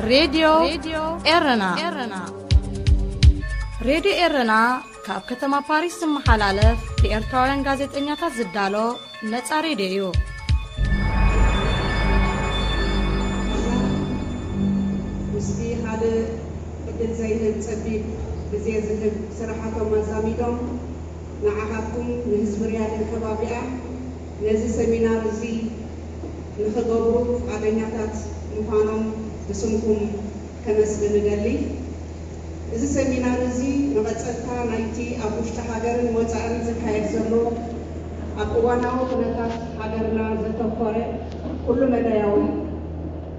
ሬድዮ ኤረና። ሬድዮ ኤረና ካብ ከተማ ፓሪስ ዝመሓላለፍ ብኤርትራውያን ጋዜጠኛታት ዝዳሎ ነጻ ሬድዮ እዩ። ምስቲ ካልእ ዕድል ዘይህብ ጸቢብ ግዜ ዝህብ ስራሓቶም ኣዛሚዶም ንዓኻትኩም ንህዝቢ ሪያድን ከባቢኣን ነዚ ሰሚናር እዚ ንኽገብሩ ፍቓደኛታት ምዃኖም ብስምኩም ከመስግን እደሊ። እዚ ሰሚናር እዚ መቐጸልታ ናይቲ ኣብ ውሽጢ ሃገርን ወጻእን ዝካየድ ዘሎ ኣብ እዋናዊ ኩነታት ሃገርና ዘተኮረ ኩሉ መዳያዊ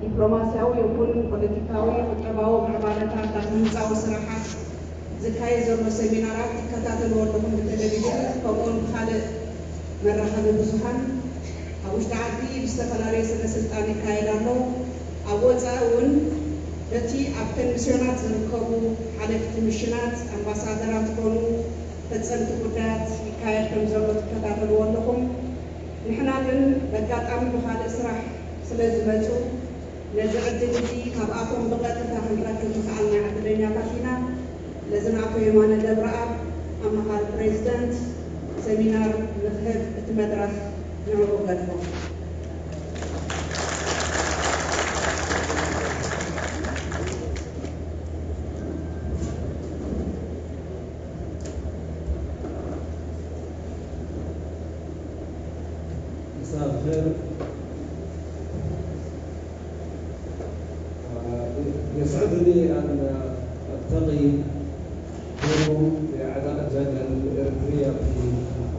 ዲፕሎማስያዊ ይኹን ፖለቲካዊ ቁጠባዊ ምዕባለታት ዳግመ ህንጻዊ ስራሓት ዝካየድ ዘሎ ሰሚናራት ትከታተልዎ ኣለኹም ብቴሌቪዥን ከምኡውን ብኻልእ መራኸቢ ብዙሃን ኣብ ውሽጢ ዓዲ ብዝተፈላለየ ስነ ስልጣን ይካየድ ኣሎ። ኣብ ወፃኢ እውን በቲ ኣብተን ሚስዮናት ዝርከቡ ሓለፍቲ ምሽናት ኣምባሳደራት ኮኑ ፈፀምቲ ጉዳያት ይካየድ ከም ዘሎ ትከታተልዎ ኣለኹም። ንሕና ግን በጋጣሚ ብኻልእ ስራሕ ስለ ዝመፁ ነዚ ዕድል እዚ ካብኣቶም ብቐጥታ ክንረክብ ምኽኣልና ዕድለኛታት ኢና። ነዚ ንኣቶ የማነ ገብረኣብ ኣማኻሪ ፕሬዚደንት ሰሚናር ንኽህብ እቲ መድረኽ ንዕኡ እገድፎ። مساء الخير. يسعدني أن ألتقي بكم في أعضاء الجالية الإريترية في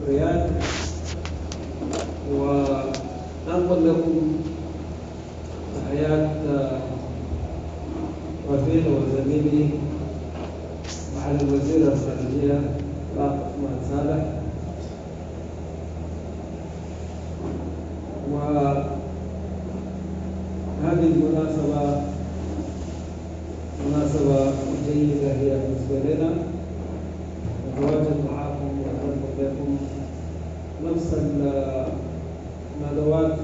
الرياض، وأنقل لكم تحيات رفيقي وزميلي معالي وزير الخارجية الأخ عثمان صالح. وهذه المناسبة مناسبة جيدة هي بالنسبة لنا، نتواجد معكم وننقل لكم نفس الندوات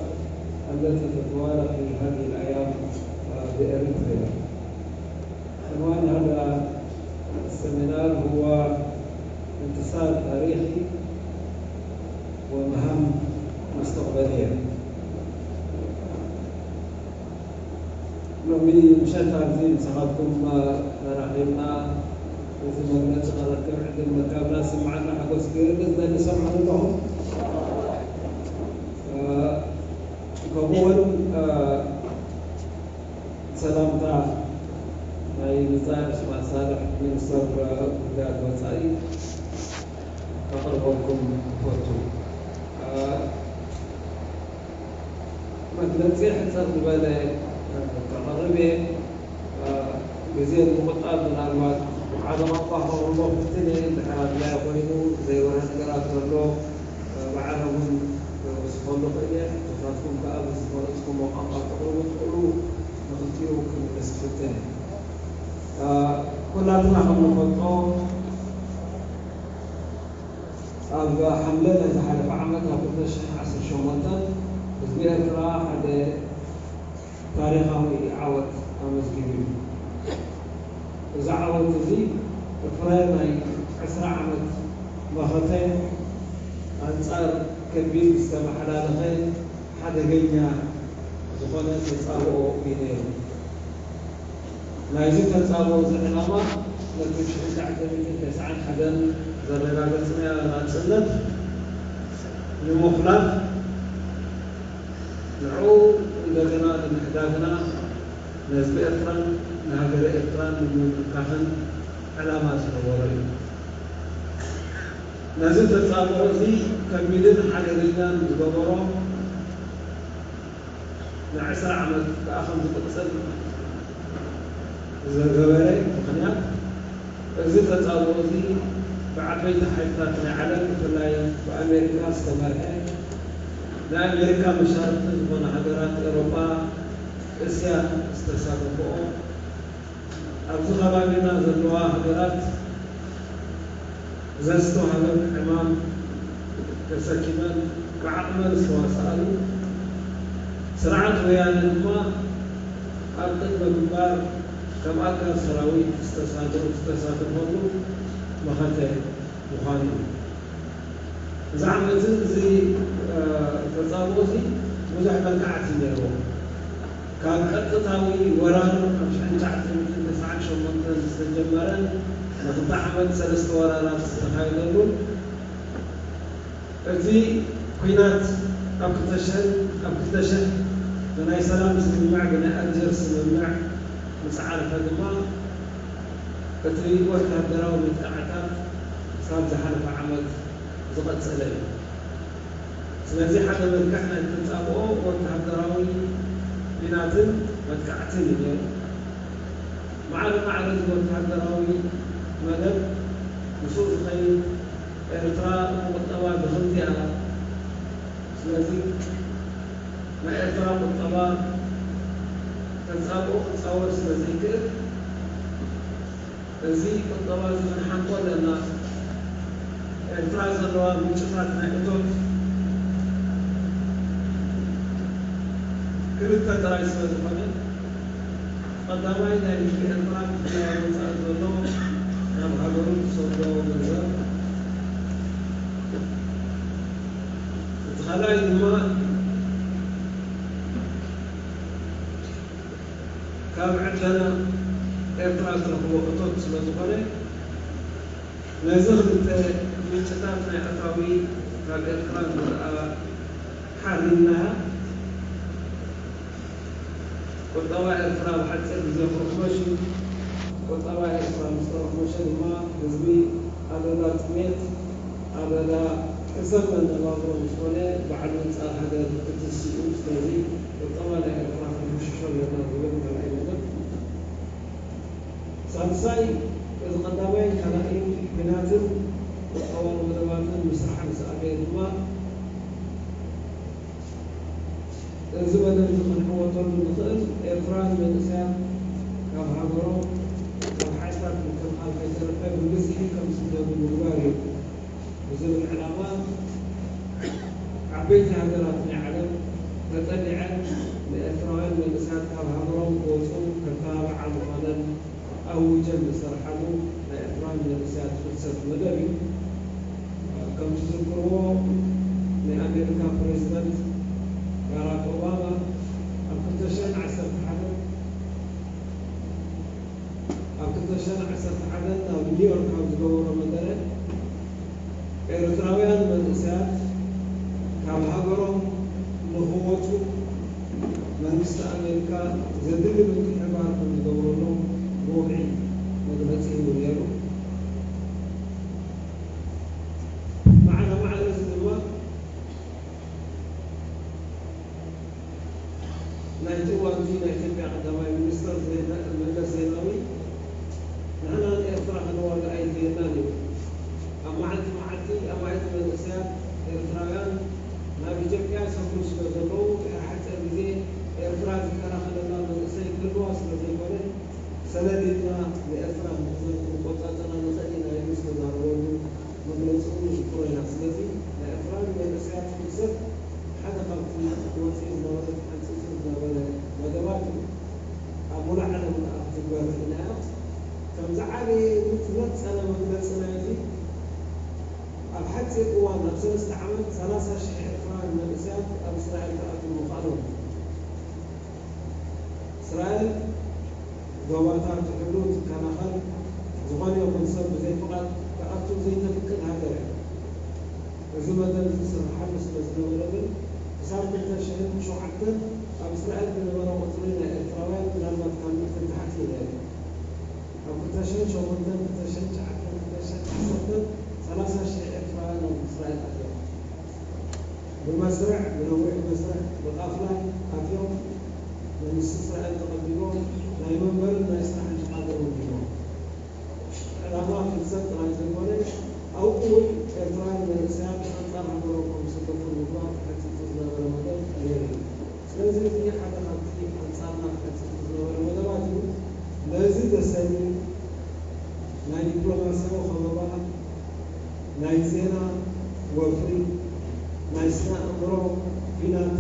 التي تتوالى في هذه الأيام بإريتريا. عنوان هذا السمينار هو انتصار تاريخي ومهام مستقبلية. ሎሚ ምሸት ኣብዚ ምሳኻትኩም ተራኺብና እዚ መግለፂ ከረክብ ዕድል ምርካብና ዝስምዓና ሓጎስ ክገልፅ ደሊ። ሰምዑ ኣለኹም። ከምኡ እውን ሰላምታ ናይ ብጻይ ዑስማን ሳልሕ ሚኒስተር ጉዳያት ወጻኢ ከቕርበልኩም እፈቱ። መግለጺ ሕጽር ዝበለ ከቕርብ እየ። ግዜ ንምቑጣብ ምናልባት ዓለም ኣባህሮ ክፍትን እየ እንድሕር ኣድላዪ ኮይኑ ዘይበርሀ ነገራት ዘሎ ባዕለ እውን ክወስኸሉ እኽእል እየ። ሕቶታትኩም ከኣ ብዝመረጽኩሞ ቋንቋ ክትቕርቡ ትኽእሉ ንኽልቲኡ ክምልስ ክፍትን እየ። ኩላትና ከም ንፈልጦ ኣብ ሓምለ ናይ ዝሓለፈ ዓመት ኣብ ክልተ ሽሕን ዓሰርተ ሸሞንተን ህዝቢ ኤርትራ ሓደ ታሪኻዊ ዓወት ኣመዝጊቡ እዩ። እዚ ዓወት እዚ ፍረ ናይ ዕስራ ዓመት መኸተ ኣንጻር ከቢድ ዝተመሓላለኸ ሓደገኛ ዝኾነ ተጻብኦ እዩ ነይሩ። ናይዚ ተጻብኦ እዚ ዕላማ ነቲ ብ ሽሕን ትሽዓተ ሚእትን ተስዓን ሓደን ዘረጋገጽናዮ ናጽነት ንምኹላፍ ንዕኡ እንደገና ንምሕዳግና ንህዝቢ ኤርትራን ንሃገረ ኤርትራን ንምምካኽን ዕላማ ዝነበሮ እዩ። ነዚ ተጻብኦ እዚ ከቢድን ሓደገኛን ዝገበሮ ንዕስራ ዓመት ከኣ ከም ዝቕጽል ዝገበረ ምኽንያት እዚ ተጻብኦ እዚ ብዓበይቲ ሓይልታት ናይ ዓለም ብፍላይ ብኣሜሪካ ዝተመርሐ ናይ ኣሜሪካ መሻርኽቲ ዝኾና ሃገራት ኤውሮጳ፣ እስያ ዝተሳተፈኦ ኣብዚ ከባቢና ዘለዋ ሃገራት ዘዝተዋህበን ዕማም ተሰኪመን ብዓቕመን ዝተዋስኣሉ ስርዓት ወያነ ድማ ቅድመ ግንባር ከም ኣጋር ሰራዊት ዝተሳተፈሉ መኸተ ምዃኑ እዩ። እዚ ዓመትን እዚ ተጻብኦ እዚ ብዙሕ መልክዓት እዩ ነይርዎ። ካብ ቀጥታዊ ወራር ኣብ ሽሕን ትሽዓተ ሚእትን ተስዓን ሸሞንተን ዝተጀመረ ንክልተ ዓመት ሰለስተ ወራራት ዝተኻየደሉ እቲ ኲናት ኣብ ክልተ ሽሕን ኣብ ክልተ ሽሕ ብናይ ሰላም ስምምዕ ብናይ ኣልጀርስ ስምምዕ ምስ ዓረፈ ድማ እቲ ወታደራዊ መጥቃዕታት ክሳብ ዝሓለፈ ዓመት ዝቐጸለ እዩ። ስለዚ ሓደ መልክዕ ናይ ተጻብኦ ወታደራዊ ኲናትን መጥቃዕትን እዩ ነይሩ። ማዕረ ማዕረ እዚ ወታደራዊ መደብ ምስኡ ዝኸይድ ኤርትራ ብቁጠባ ድኽምቲ እያ። ስለዚ ናይ ኤርትራ ቁጠባ ተጻብኦ ክጻወር ስለ ዘይክእል እዚ ቁጠባ እዚ ክንሓንቆ ኣለና። ኤርትራ ዘለዋ ምንጭታት ናይ እቶት ክልተ ጥራይ ስለ ዝኾነ ቀዳማይ ናይ ንግዲ ኤርትራ ክፍያ ወጻኢ ዘሎ ናብ ሃገሩ ዝሰዶ ገንዘብ እቲ ካልኣይ ድማ ካብ ዕደና ኤርትራ ዝረኽቦ እቶት ስለ ዝኾነ ነዚ ክልተ ምንጭታት ናይ ኣታዊ ካብ ኤርትራ ንርኣ ሓሪምናያ ቁጠባ ኤርትራ ብሓፂር ግዜ ክረኽቦ ሽዩ። ቁጠባ ኤርትራ ምስ ተረኽቦ ሸ ድማ ህዝቢ ኣደዳ ጥሜት ኣደዳ ሕሰብ መነባብሮ ዝኾነ ባዕሉ ኣንጻር ሃገር ክትስኡ ስለዚ ቁጠባ ናይ ኤርትራ ክንሕሽሾ ኣለና ዝብል ካልኣይ መደብ። ሳልሳይ እዚ ቀዳማይ ካልኣይ ኲናትን ቁጠባዊ መደባትን ምስራሕ ምስ ኣበየ ድማ እዚ መደብ እዚ ክንዕወተሉ ንኽእል ኤርትራውያን መንእሰያት ካብ ሃገሮም ካብ ሓይልታት ምክልኻል ከይተረፈ ብብዝሒ ከም ዝስደዱ ምግባር እዩ ብዝብል ዕላማ ዓበይቲ ሃገራት ናይ ዓለም ተጸሊዐን ንኤርትራውያን መንእሰያት ካብ ሃገሮም ክወጹ ከተባብዓ ምዃነን ኣዊጀን ዝሰርሓሉ ናይ ኤርትራውያን መንእሰያት ፍልሰት መደብ እዩ። ከም ትዝክርዎ ናይ ኣሜሪካ ፕሬዚደንት ባራክ ኦባማ ኣብ ክልተ ሽሕን ዓሰርተ ሓደን ኣብ ክልተ ሽሕን ዓሰርተ ሓደን ናብ ኒውዮርክ ኣብ ዝገበሮ መደረ ኤርትራውያን መንእሰያት ካብ ሃገሮም ንኽወጹ መንግስቲ ኣሜሪካ ዘድሊ ምትሕብባር ከም ዝገብረሎም ብወግዒ መግለጺ ሂቡ ነይሩ። ማዕረ ማዕረ እዚ ድማ ናይቲ እዋን እዚ ናይ ኢትዮጵያ ቀዳማይ ሚኒስተር ዜና መለስ ዜናዊ ንሕና ንኤርትራ ክንዋግኣ የድልየናን እዩ። ኣብ መዓልቲ መዓልቲ ኣማኢት መንእሰያት ኤርትራውያን ናብ ኢትዮጵያ ይሰፍሩ ስለ ዘለዉ ድሕሪ ሓፂር ግዜ ኤርትራ ዝከላኸለላ መንእሰይ ክህልዋ ስለ ዘይኮነ ሰነድ ኢልና ንኤርትራ ክንሕዘን ክንቆፃፀራ ንኽእል ኢና ኢሉ ዝተዛረበሉ መግለፂኡ ንዝክሮ ኢና። ስለዚ ናይ ኤርትራውያን መንእሰያት ፍልሰት ሓደ ካብቲ ክወፅእ ዝነበረ ተሓንፂፁ ዝነበረ መደባት እዩ። ኣብ ሙሉእ ዓለም ከዓ ክትግበር ርኢናያ። ከምዚ ዓበየ ዝመፀነ መግለፂ ናይዚ ኣብ ሓፂር እዋን ኣብ ሰለስተ ዓመት ሰላሳ ሽሕ ኤርትራውያን መንእሰያት ኣብ እስራኤል ክኣትዉ ምኽኣሎም። እስራኤል ዶባታ ትሕሉ ትከላኸል፣ ዝኾነ ይኹን ሰብ ብዘይ ፍቓድ ክኣቱ ዘይተፍቅድ ሃገር እያ። እዚ መደብ እዚ ዝስርሓሉ ስለ ዝነበረ ግን ክሳብ ክልተ ሽሕን ሸውዓተን ኣብ እስራኤል ዝነበረ ቁፅሪ ናይ ኤርትራውያን ምናልባት ካብ ሚእቲ ንታሕቲ እዩ ነይሩ። ኣብ ክልተ ሽሕን ሸሞንተን፣ ክልተ ሽሕን ትሽዓተን፣ ክልተ ሽሕን ዓሰርተን ሰላሳ ሽሕ ኤርትራውያን ኣብ እስራኤል ኣትዮም። ብመስርዕ ብነዊሕ መስርዕ ብቃፍላይ ኣትዮም መንግስቲ እስራኤል ተቐቢሎም ናይ መንበርን ናይ ስራሕን ፍቓድ ኣወዲዎም። ዕላማ ፍልሰት ጥራይ ዘይኮነ ኣብኡ እውን ኤርትራውያን መንእሰያት ኣንጻር ሃገሮም ከም ዝስለፉ ንምግባር ተሓንጺጹ ዝነበረ መደብ ነይሩ እዩ። ስለዚ እዚ ሓደ ካብቲ ኣንጻርና ተሓንጺጹ ዝነበረ መደባት እዩ። ነዚ ዘሰኒ ናይ ዲፕሎማስያዊ ከበባ ናይ ዜና ወፍሪ፣ ናይ ስነ ኣእምሮ ኲናት፣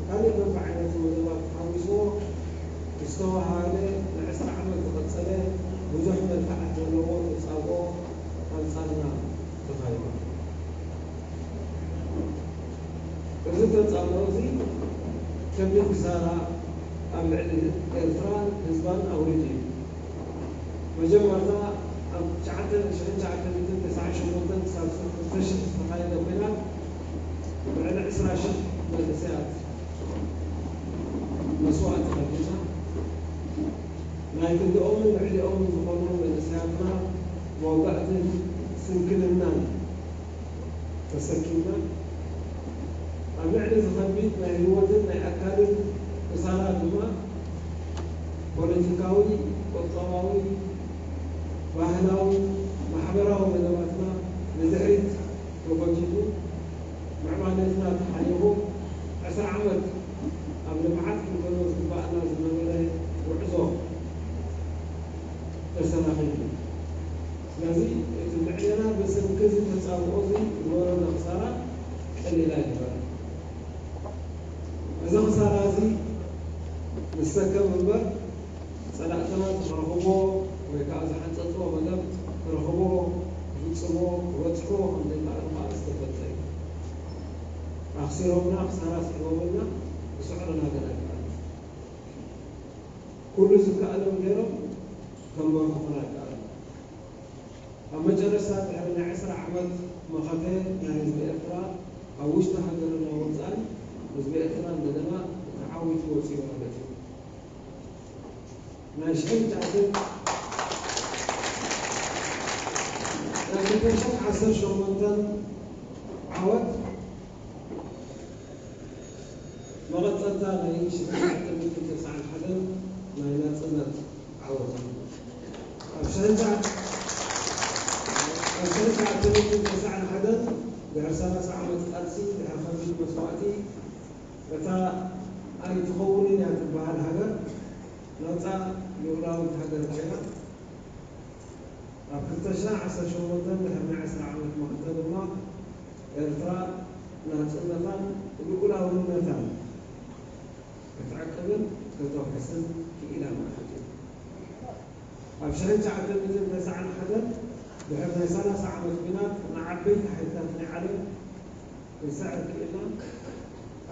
ካልእ በብዓይነቱ መደባት ተሓዊስዎ እስከ ዝተባህለ ንዕስራ ዓመት ዝቐጸለ ብዙሕ መልክዓት ዘለዎ ተጻብኦ ኣንጻርና ተኻይዱ። እዚ ተጻብኦ እዚ ከቢድ ክሳራ ኣብ ልዕሊ ኤርትራን ህዝባን ኣውሪዱ እዩ። መጀመርታ ኣብ ትሽዓተ፣ ሺሕ ትሽዓተ ሚእትን ተስዓን ሸሞንተን ክሳብ ክልተ ሺሕ ዝተኻየደ ኲናት ልዕሊ ዕስራ ሺሕ መንእሰያት መስዋእቲ ከፊልና፣ ናይ ክንድኦምን ልዕሊኦምን ዝኾኑ መንእሰያትና መውጋእትን ስንክልናን ተሰኪምና፣ ኣብ ልዕሊ ዝኸቢድ ናይ ህይወትን ናይ ኣካልን ክሳራ ድማ ፖለቲካዊ፣ ቁጠባዊ፣ ባህላዊ፣ ማሕበራዊ መደባትና ንድሕሪት ተጎቲቱ፣ ምዕባለትና ተሓኒቑ፣ ዕስራ ዓመት ኣብ ልምዓት ክንከዶ ዝግባኣና ዝነበረ ጉዕዞ ተሰናኺሉ። ስለዚ እቲ ልዕሌና ብሰንኪ እዚ ተጻብኦ እዚ ዝወረደ ክሳራ ቀሊል ኣይነበረን። እዚ ክሳራ እዚ ንሰከም እምበር፣ ጸላእትና ዝረኽቦ ወይ ከኣ ዝሓንጸጽዎ መደብ ክረኽቦ፣ ክፍጽሞ፣ ክበጽሕዎ ከም ዘይከኣሉ ከኣ ዝተፈልጠ እዩ። ኣኽሲሮምና፣ ክሳራ ስዒቦምልና፣ ክስዕሩና ግን ኣይከኣሉን። ኩሉ ዝከኣሎም ገይሮም ከንበርክኹና ኣይከኣሉን። ኣብ መጨረሽታ ድሕሪ ናይ ዕስራ ዓመት መኸተ ናይ ህዝቢ ኤርትራ ኣብ ውሽጢ ሃገርን ኣብ ወጻእን ህዝቢ ኤርትራ እንደገና ተዓዊቱ ወጺኡ ማለት እዩ። ናይ ሽሕን ትሽዓተን ናይ ክልተ ሽሕን ዓሰርተ ሸሞንተን ዓወት መቐጸልታ ናይ ሽሕን ትሽዓተ ሚእትን ተስዓን ሓደን ናይ ናጽነት ዓወት እዩ። ኣብ ሽሕን ትሽዓተ፣ ኣብ ሽሕን ትሽዓተ ሚእትን ተስዓን ሓደን ድሕሪ ሰላሳ ዓመት ቃልሲ፣ ድሕሪ ከቢድ መስዋእቲ፣ እታ ኣይትኸውንን እያ ትበሃል ሃገር ናጻ ልኡላዊት ሃገር ኮይና፣ ኣብ ክልተ ሽሕን ዓሰርተ ሸሞንተን ድሕሪ ናይ ዕስራ ዓመት መኸተ ድማ ኤርትራ ናጽነታን ልኡላውነታን ክትዕቅብን ከተውሕስን ክኢላ ማለት እዩ። ኣብ ሽሕን ትሽዓተ ሚእትን ተስዓን ሓደን ድሕሪ ናይ ሰላሳ ዓመት ኲናት ንዓበይቲ ሓይልታት ናይ ዓለም ክንስዕር ክኢልና፣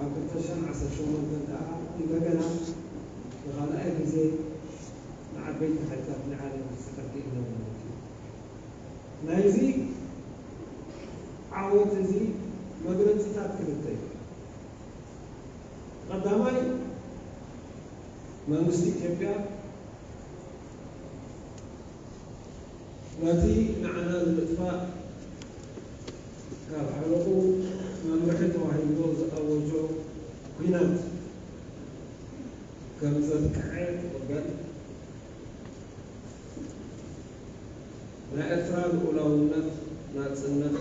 ኣብ ክልተ ሽሕን ዓሰርተ ሸሞንተን ከኣ እንደገና ንኻልኣይ ግዜ ንዓበይቲ ሓይልታት ናይ ዓለም ክንስዕር ክኢልና ማለት እዩ። ናይዚ ዓወት እዚ መግለጺታት ክልተ እዩ። ቀዳማይ፣ መንግስቲ ኢትዮጵያ ነቲ ንዓና ንምጥፋእ ካብ ዓለቑ መምርሒ ተዋሂብዎ ዝኣወጆ ኲናት ከም ዘብቅዐ ክቕበል፣ ናይ ኤርትራ ልኡላውነት ናጽነት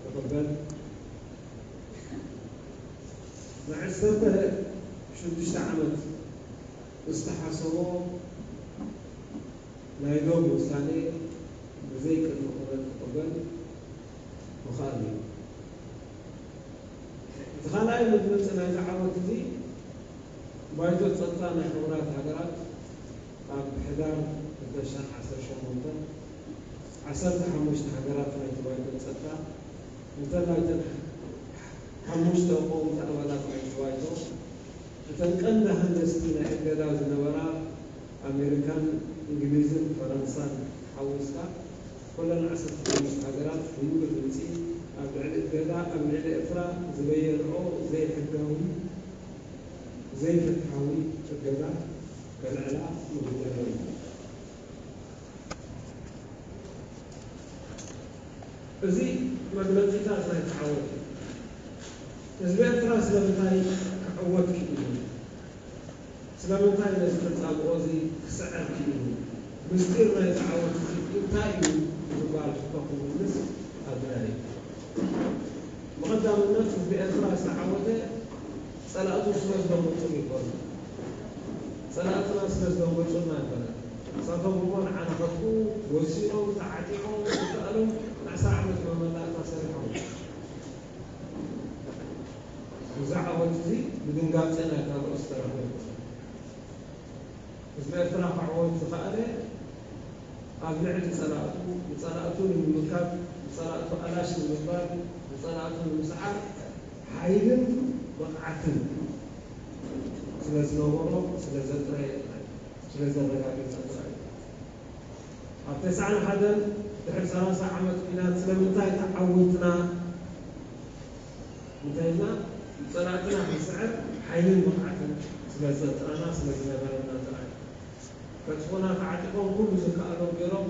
ክቕበል፣ ንዓሰርተ ሽዱሽተ ዓመት ዝተሓሰቦ ናይ ዶብ ውሳኔ ብዘይ ቅድመ ኩነት ክቕበል ምኽኣል እዩ። እቲ ካልኣይ መግለጺ ናይዚ ዓወት እዚ፣ ባይቶ ጸጥታ ናይ ሕቡራት ሃገራት ኣብ ሕዳር ክልተ ሽሕን ዓሰርተ ሸሞንተ ዓሰርተ ሓሙሽተ ሃገራት ናይቲ ባይቶ ጸጥታ፣ እንተላይ እተን ሓሙሽተ ቀወምቲ ኣባላት ናይቲ ባይቶ፣ እተን ቀንዲ ሃንደስቲ ናይ እገዳ ዝነበራ ኣሜሪካን እንግሊዝን ፈረንሳን ሓዊስካ፣ ኩለን ዓሰርተ ሓሙሽተ ሃገራት ብምሉእ ድምጺ ኣብ ልዕሊ እገዳ ኣብ ልዕሊ ኤርትራ ዝበየንኦ ዘይሕጋዊ፣ ዘይፍትሓዊ እገዳ ከልዕላ ምጉዳለን እዩ። እዚ መግለጺታት ናይ ተዓወት እዩ። ህዝቢ ኤርትራ ስለምንታይ ክዕወት ክኢሉ? ስለምንታይ ነዚ ተጻብኦ እዚ ክስዕር ክኢሉ? ምስጢር ናይዚ ዓወት እዚ እንታይ እዩ? ንዝበሃል ሕቶ ክምልስ ኣድላዪ እዩ። ብቐዳምነት ህዝቢ ኤርትራ ዝተዓወተ ጸላእቱ ስለ ዝደንገጹሉ ኣይኮነን። ጸላእትና ስለ ዝደንገጹልና ኣይኮነን። ንሳቶም እሞ ንዓና ከጥፍኡ ወሲኖም፣ ተዓጢቖም፣ ዝከኣሎም ንዓሰርተ ዓመት መመላእታ ሰሪሖም። እዚ ዓወት እዚ ብድንጋጼ ናይ ካልኦት ዝተረኽበ ኣይኮነን። ህዝቢ ኤርትራ ክዕወት ዝኸኣለ ኣብ ልዕሊ ጸላእቱ፣ ንጸላእቱ ንምምካት፣ ንጸላእቱ ኣላሽ ንምባል፣ ንጸላእቱ ንምስዓር ሓይልን ብቕዓትን ስለ ዝነበሮ፣ ስለ ዘጥረየ ጥራይ፣ ስለ ዘረጋገጸ ጥራይ። ኣብ ተስዓን ሓደን ድሕሪ ሰላሳ ዓመት ኲናት ስለምንታይ ተዓዊትና እንተኢልና፣ ንጸላእትና ክንስዕር ሓይልን ብቕዓትን ስለ ዘጥረና፣ ስለ ዝነበረና ጥራይ። ከጥፉና ተዓጢቖም ኩሉ ዝከኣሎም ገይሮም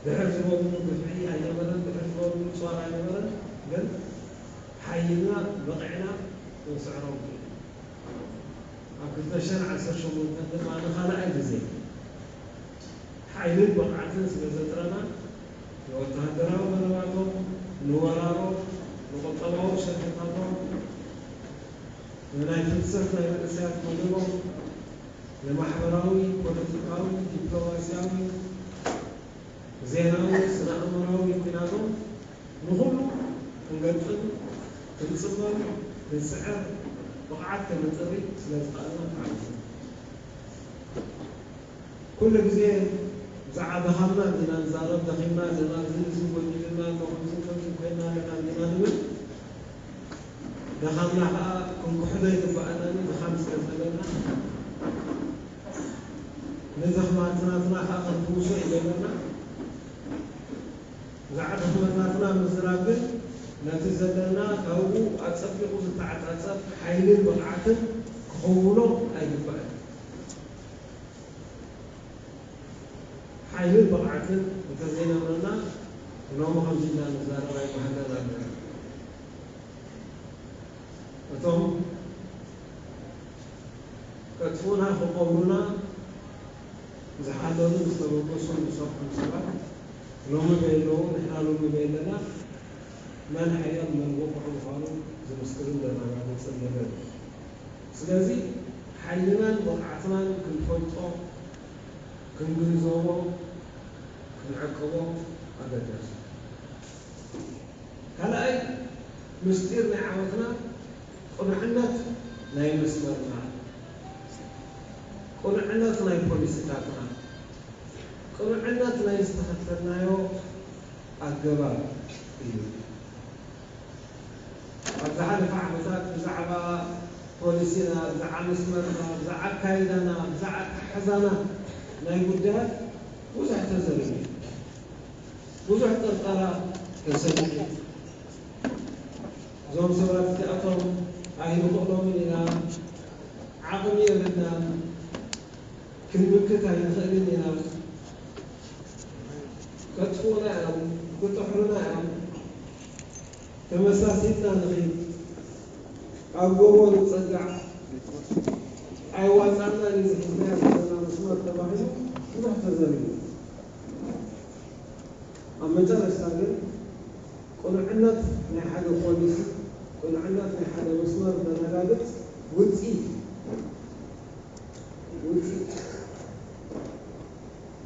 ድሕር ዝበሉ ግፍዒ ኣይነበረን፣ ድሕር ዝበሉ ጾር ኣይነበረን። ግን ሓይልና በቒዕና ክንስዕሮም ክኢልና። ኣብ ክልተ ሽሕን ዓሰርተ ሸሞንተን ድማ ንኻልኣይ ግዜ ሓይልን ብቕዓትን ስለ ዘጥረና፣ ንወተሃደራዊ መደባቶም፣ ንወራሮም፣ ንቁጠባዊ ሸርሕታቶም፣ ንናይ ፍልሰት ናይ መንእሰያት መደቦም፣ ንማሕበራዊ፣ ፖለቲካዊ፣ ዲፕሎማስያዊ፣ ዜናዊ፣ ስነ-ኣእምሮኣዊ ኲናቶም ንኹሉ ክንገጥም፣ ክንጽመም፣ ክንስዕር፣ ብቕዓት ከነጥሪ ስለ ዝኸኣልና ተዓዊትና። ኩሉ ግዜ ብዛዕባ ድኻምና እንዲና ንዛረብ፣ ደኺምና ኣለና፣ እዚ እዚ ጎዲሉና ኣሎ፣ ከምዚ ከምዚ ኮይና ኣለና እንዲና ንብል። ድኻምና ኸኣ ክንክሕዶ ኣይግባኣናን፣ ድኻም ስለ ዘለና። ንድኽመትናትና ኸኣ ክንፍውሶ እዩ ዘለና። ብዛዕባ ድኽመትናትና ምዝራብ ግን ነቲ ዘለና ካብኡ ኣጸቢቑ ዝተዓጻጸፍ ሓይልን ብቕዓትን ክኸውኖ ኣይግባእን። ሓይልን ብቕዓትን እንተዘይነበረና፣ ሎሚ ከምዚ ኢልና ንዛረብ ኣይምሃለናን ነይርና። እቶም ከጥፍኡና ክቐብሩና ዝሓለሉን ዝተበገሱን ዝሰርሑን ሰባት ሎሚ በየለዉ፣ ንሕና ሎሚ በየለና፣ መን ሓያል መን ብቑዕ ምዃኑ ዝምስክርን ዘረጋግጽን ነገር እዩ። ስለዚ ሓይልናን ብቕዓትናን ክንፈልጦ፣ ክንግንዘቦ፣ ክንዕቅቦ ኣገዳሲ እዩ። ካልኣይ ምስጢር ናይ ዓወትና ቅኑዕነት ናይ መስመርና፣ ቅኑዕነት ናይ ፖሊሲታትና፣ ቅኑዕነት ናይ ዝተኸተልናዮ ኣገባብ እዩ። ኣብ ዝሓለፈ ዓመታት ብዛዕባ ፖሊሲና፣ ብዛዕባ መስመርና፣ ብዛዕባ ኣካይዳና፣ ብዛዕባ ኣተሓሕዛና ናይ ጉዳያት ብዙሕ ተዘሪቡ እዩ። ብዙሕ ጥርጠራ ተሰሚዑ። እዞም ሰባት እዚኣቶም ኣይንኽእሎምን ኢና፣ ዓቕሚ የብልናን፣ ክንምክት ኣይንኽእልን ኢና፣ ከጥፍኡና እዮም፣ ክጥሕኑና እዮም፣ ተመሳሲልና ንኺድ፣ ኣብ ጎቦ ንጸጋዕ፣ ኣይዋጻእናን እዩ ዝሕዝና ዘለና መስመር ተባሂሉ ብዙሕ ተዘሪቡ። ኣብ መጨረሽታ ግን ቅኑዕነት ናይ ሓደ ፖሊሲ፣ ቅኑዕነት ናይ ሓደ መስመር ዘረጋግጽ ውጽኢት እዩ። ውጽኢት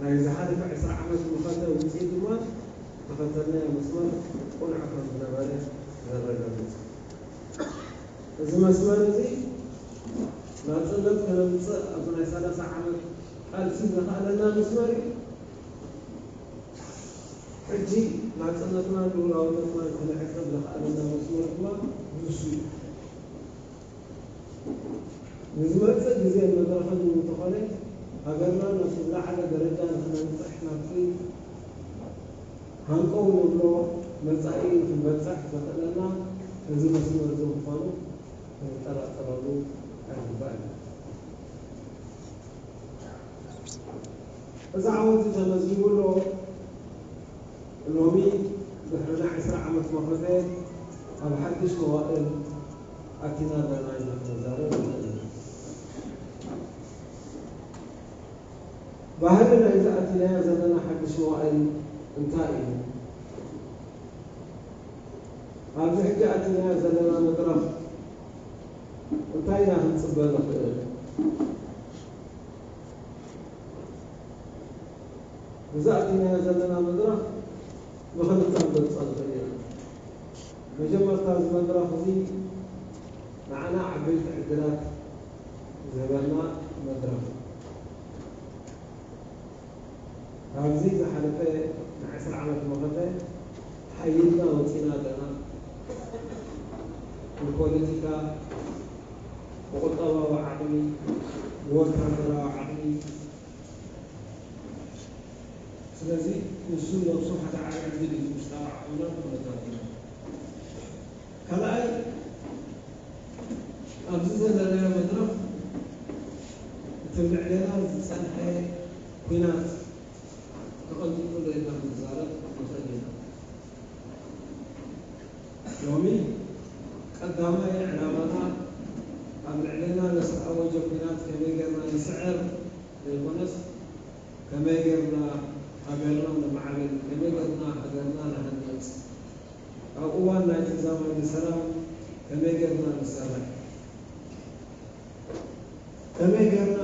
ናይ ዝሓለፈ ዕስራ ዓመት መኸተ ውጽኢት ድማ ዝተኸተልናዮ መስመር ቅኑዕ ከም ዝነበረ ዘረጋግጽ እዩ። እዚ መስመር እዚ ናጽነት ከነምጽእ ኣብዚ ናይ ሰላሳ ዓመት ቃልሲ ዘኽኣለና መስመር እዩ። ሕጂ ናጽነትናን ልኡላውነትናን ከነዕቅብ ዘኽኣለና መስመር ድማ ንሱ እዩ። ንዝመጽእ ግዜን መድረኽን እውን እንተኾነ፣ ሃገርና ናብቲ ዝለዓለ ደረጃ ንኽነብጽሕ፣ ናብቲ ሃንቀው ንብሎ መጻኢ ንኽንበጽሕ ዘኽእለና እዚ መስመር እዚ ምዃኑ ክንጠራጠረሉ ኣይግባእን። እዚ ዓወት ተመዝጊቡ ኣሎ። ሎሚ ድሕሪ ናይ ዕስራ ዓመት መኸተ ኣብ ሓድሽ መዋእል ኣቲና ኣለና ኢና ክንዛረብ ንኽእል። ባህሪ ናይዚ ኣቲናዮ ዘለና ሓድሽ መዋእል እንታይ እዩ? ኣብዚ ሕጂ ኣቲናዮ ዘለና መድረኽ እንታይ ኢና ክንጽበ ንኽእል? እዚ ኣቲናዮ ዘለና መድረኽ ብኽልተ ክንገልጾ ንኽእል ኢና። መጀመርታ፣ እዚ መድረኽ እዚ ንዓና ዓበይቲ ዕድላት ዝህበና መድረኽ እዩ። ኣብዚ ዝሓለፈ ንዕስራ ዓመት መኸተ ሓይልና ወፂና ኣለና። ብፖለቲካ፣ ብቁጠባዊ ዓቕሚ፣ ብወታደራዊ ዓቕሚ። ስለዚ ንሱ ነብሱ ሓደ ዓቢ ዕድል እዩ ውሽጣዊ ዓቕምና ኩነታት እዩ። ካልኣይ፣ ኣብዚ ዘለናዮ መድረኽ እቲ ልዕሌና ዝጸንሐ ኲናት ተቐንጢጡ ዶ ኢልና ክንዛረብ ንኽእል ኢና። ሎሚ ቀዳማይ ዕላማና ኣብ ልዕሌና ንዝተኣወጀ ኲናት ከመይ ጌርና ንስዕር ዘይኮነስ፣ ከመይ ጌርና ሃገርና ነማዕብል፣ ከመይ ጌርና ሃገርና ንሃንጽ፣ ኣብ እዋን ናይ ተዛማዲ ሰላም ከመይ ጌርና ንሰርሕ፣ ከመይ ጌርና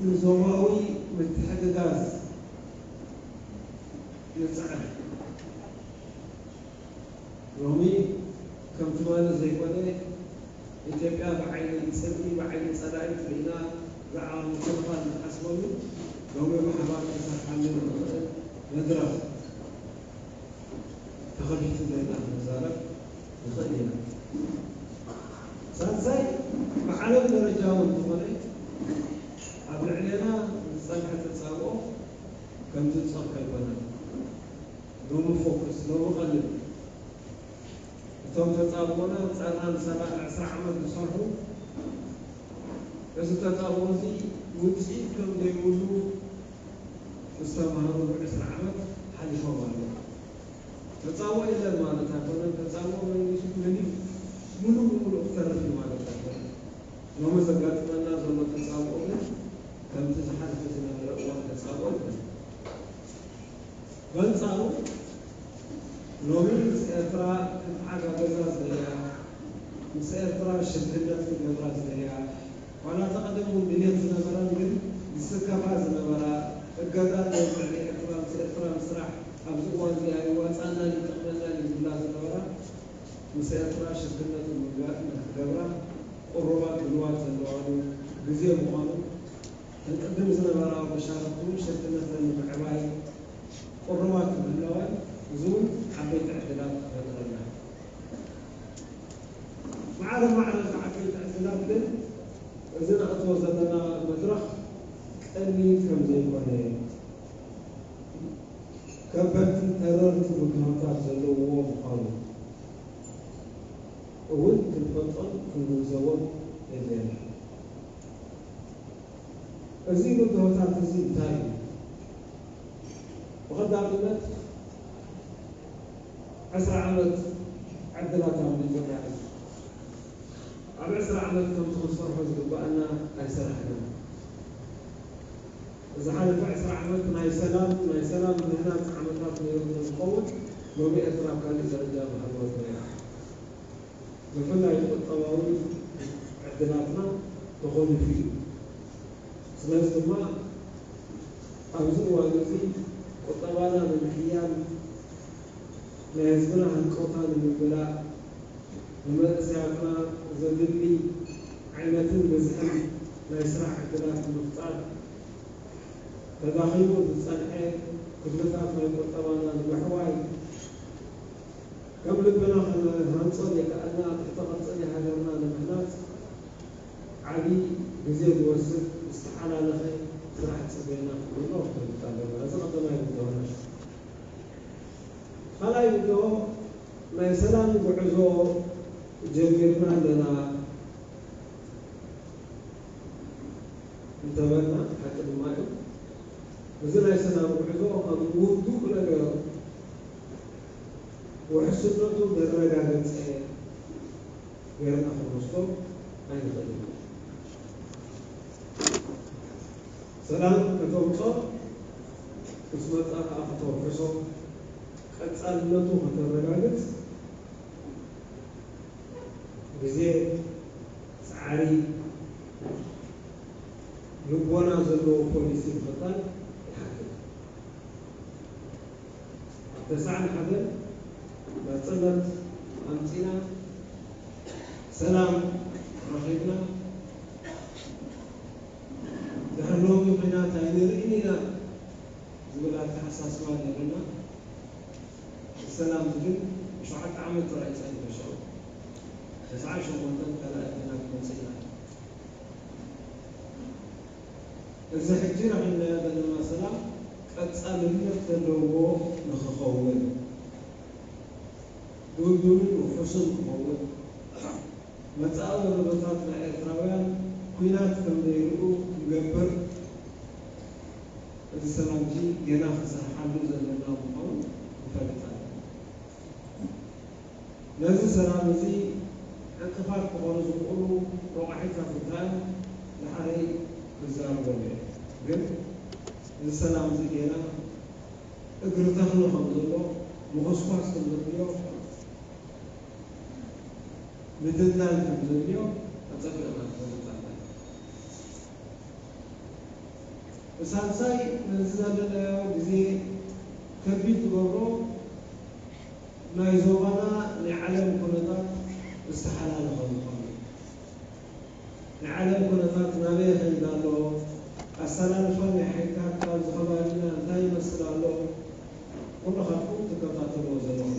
ንዞባዊ ምትሕግጋዝ ንጽዕር። ሎሚ ከም ትማሊ ዘይኮነ፣ ኢትዮጵያ ብዓይኒ ጽልኢ፣ ብዓይኒ ጸላኢ ርኢና፣ ብዛዕባ ምክልኻል ንሓስበሉ፣ ሎሚ ብሓባር ክንሰርሓሉ ንኽእል መድረኽ ተኸፊቱ ዶ ኢልና ክንዛረብ ንኽእል ኢና። ሳልሳይ፣ ብዓለም ደረጃ እውን ዝኾነ ኣብ ልዕሌና ዝጸንሐ ተጻብኦ ከም ዝጸንሖ ኣይኮነን። ሎሚ ፎክስ፣ ሎሚ ቀልብ። እቶም ተጻብኦና ኣንጻርና ንሰላ-፣ ዕስራ ዓመት ዝሰርሑ፣ እዚ ተጻብኦ እዚ ውጽኢት ከም ዘይብሉ ዝተማህሩ ዕስራ ዓመት ሓሊፎም ኣለዉ። ተጻብኦ የለን ማለት ኣይኮነን። ተጻብኦ መንግስቲ መሊኡ ምሉእ ብምሉእ ክተርፍ እዩ ማለት ኣይኮነን። ሎሚ ዘጋጥመና ዘሎ ተጻብኦ ግን ከምቲ ዝሓለፈ ዝነበረ እዋን ተጻብኦ ኣይኮነን። በንጻሩ፣ ሎሚ ምስ ኤርትራ ክትዓጋገዛ ዝደልያ፣ ምስ ኤርትራ ሽርክነት ክገብራ ዝደልያ፣ ዋላ እቲ ቀደም እውን ድልየት ዝነበረን ግን ዝስከፋ ዝነበራ፣ እገዛ ኣብ ልዕሊ ኤርትራ፣ ምስ ኤርትራ ምስራሕ ኣብዚ እዋን እዚ ኣይዋጻናን ይጠቕመናን እዩ ዝብላ ዝነበራ፣ ምስ ኤርትራ ሽርክነት ንምግባር ንክትገብራ ቅሩባት ድልዋት ዘለዋሉ ግዜ ምዃኑ፣ እተን ቅድም ዝነበራ መሻርኽቲ እውን ሽርክነተን ንምዕባይ ቅሩባት ምህላወን፣ እዚ እውን ዓበይቲ ዕድላት ይፈጥረልና። ማዕረ ማዕረ እዚ ዓበይቲ ዕድላት ግን፣ እዚ ንኣትዎ ዘለና መድረኽ ቀሊል ከም ዘይኮነ፣ ከበድቲ ተረርቲ ብድሆታት ዘለዎ ምዃኑ እውን ክንፈልጦን ክንግንዘቦን የድልየና። እዚ ብድሆታት እዚ እንታይ እዩ? ብቐዳምነት፣ ዕስራ ዓመት ዕድላት ኣምሊጡና እዩ። ኣብ ዕስራ ዓመት ከምቲ ክንሰርሖ ዝግባኣና ኣይሰራሕናን። ዝሓለፈ ዕስራ ዓመት ናይ ሰላም፣ ናይ ሰላም ምህናጽ ዓመታት ነይሩ እንተዝኸውን፣ ሎሚ ኤርትራ ኣብ ካሊእ ደረጃ ምሃለወት ነይራ። ብፍላይ ቁጠባዊ ዕድላትና ተኾሊፉ እዩ። ስለዚ ድማ ኣብዚ እዋን እዚ ቁጠባና ንምሕያል፣ ናይ ህዝብና ሃንቀውታ ንምምላእ፣ ንመንእሰያትና ዘድሊ ዓይነትን ብዝሕን ናይ ስራሕ ዕድላት ንምፍጣር፣ ተዳኺሙ ዝጸንሐ ክፍልታት ናይ ቁጠባና ንምሕዋይ፣ ከም ልብና ክንሃንጾ ዘይከኣልና ትሕተ ቅርጺ ናይ ሃገርና ንምህናጽ ዓቢ ግዜ ዝወስድ ዝተሓላለኸ ስራሕ ይጽበየና ከም ዘሎ ክንፈልጥ ኣለና። እዚ ቀዳማይ ብድሆና እዩ። ካልኣይ ብድሆ፣ ናይ ሰላም ጉዕዞ ጀሚርና ኣለና እንተበልና ሓቂ ድማ እዩ። እዚ ናይ ሰላም ጉዕዞ ከም ውዱእ ነገር ውሕስነቱ ዘረጋገጸ ጌርና ክንወስዶ ኣይንኽእልን። ሰላም ከተምጾ ምስ መጻ ከኣ ከተውሕሶ፣ ቀጻልነቱ ከተረጋግጽ ግዜ፣ ጻዕሪ፣ ልቦና ዘለዎ ፖሊሲ ምኽታል ይሓትት። ኣብ ተስዓን ሓደን ናጽነት ኣምጺና፣ ሰላም ረኺብና፣ ድሕሪ ሎሚ ኲናት ኣይንርእን ኢና። ዝብል ኣተሓሳስባ ነይሩና። ሰላም ዝብል ሸውዓተ ዓመት ጥራይ ጸኒሑ፣ ሽዑ ተስዓን ሸሞንተን ካልኣይ ዕድልና ክንመጽእ ኢና። እዚ ሕጂ ረኺብናዮ ዘለና ሰላም ቀጻልነት ዘለዎ ንኽኸውን፣ ድልዱልን ውሑስን ክኸውን፣ መጻኢ ወለዶታት ናይ ኤርትራውያን ኲናት ከም ዘይርእዩ ክንገብር፣ እዚ ሰላም እዚ ጌና ክንሰርሓሉ ዘለና ምዃኑ ንፈልጥ ኣለና። ነዚ ሰላም እዚ ዕንቅፋት ክኾኑ ዝኽእሉ ረቋሒታት እንታይ እዮም? ድሓረይ ክዛረበሉ እየ። ግን እዚ ሰላም እዚ ጌና እግሪ ተኽሊ ከም ዘሎ፣ ምኹስኳስ ከም ዘድልዮ፣ ምድልዳል ከም ዘድልዮ ኣጸቢቕና ንፈልጥ ኣለና። ብሳልሳይ፣ ነዚ ዘለናዮ ግዜ ከቢድ ዝገብሮ፣ ናይ ዞባና ናይ ዓለም ኩነታት ዝተሓላለኸ ምዃኑ። ናይ ዓለም ኩነታት ናበይ ይኸይድ ኣሎ? ኣሰላልፋ ናይ ሓይልታት ኣብዚ ከባቢና እንታይ ይመስል ኣሎ? ኩልኻትኩም ትከታተልዎ ዘለኹም።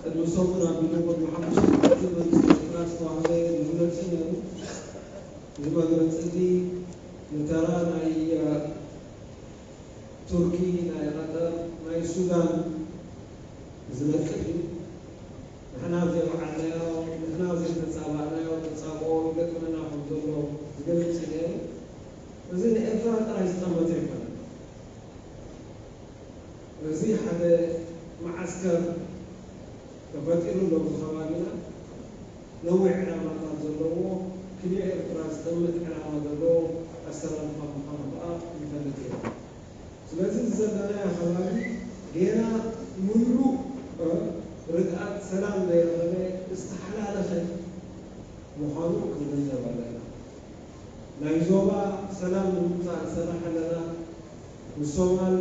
ቅድሚ ሰሙን ኣቢሉ፣ ቅድሚ ሓሙሽተ መዓልቲ መንግስቲ ኤርትራ ዝተዋህበ መግለጺ ነይሩ። እዚ መግለጺ እዚ ንተራ ናይ ቱርኪ፣ ናይ ቀጠር፣ ናይ ሱዳን ዝነቅፍ እዩ። ንሕና ዘይወዓልናዮ፣ ንሕና ዘይተጻባእናዮ ተጻብኦ ይገጥመና ከም ዘሎ ዝገልጽ እዩ ነይሩ። እዚ ንኤርትራ ጥራይ ዝጠመተ ኣይኮነን። እዚ ሓደ መዓስከር ተፈጢሩ ኣሎ ኣብዚ ከባቢና። ነዊሕ ዕላማታት ዘለዎ፣ ክልኤ ኤርትራ ዝጠምት ዕላማ ዘለዎ ኣሰላልፋ ምዃኑ ከኣ ንፈልጥ ኢና። ስለዚ፣ እዚ ዘለናዮ ከባቢ ጌና ምሉእ፣ እ፣ ርግኣት ሰላም ዘይረኸበ፣ ዝተሓላለኸ ምዃኑ ክንግንዘብ ኣለና። ናይ ዞባ ሰላም ንምምጻእ ንሰርሕ ኣለና። ምስ ሶማል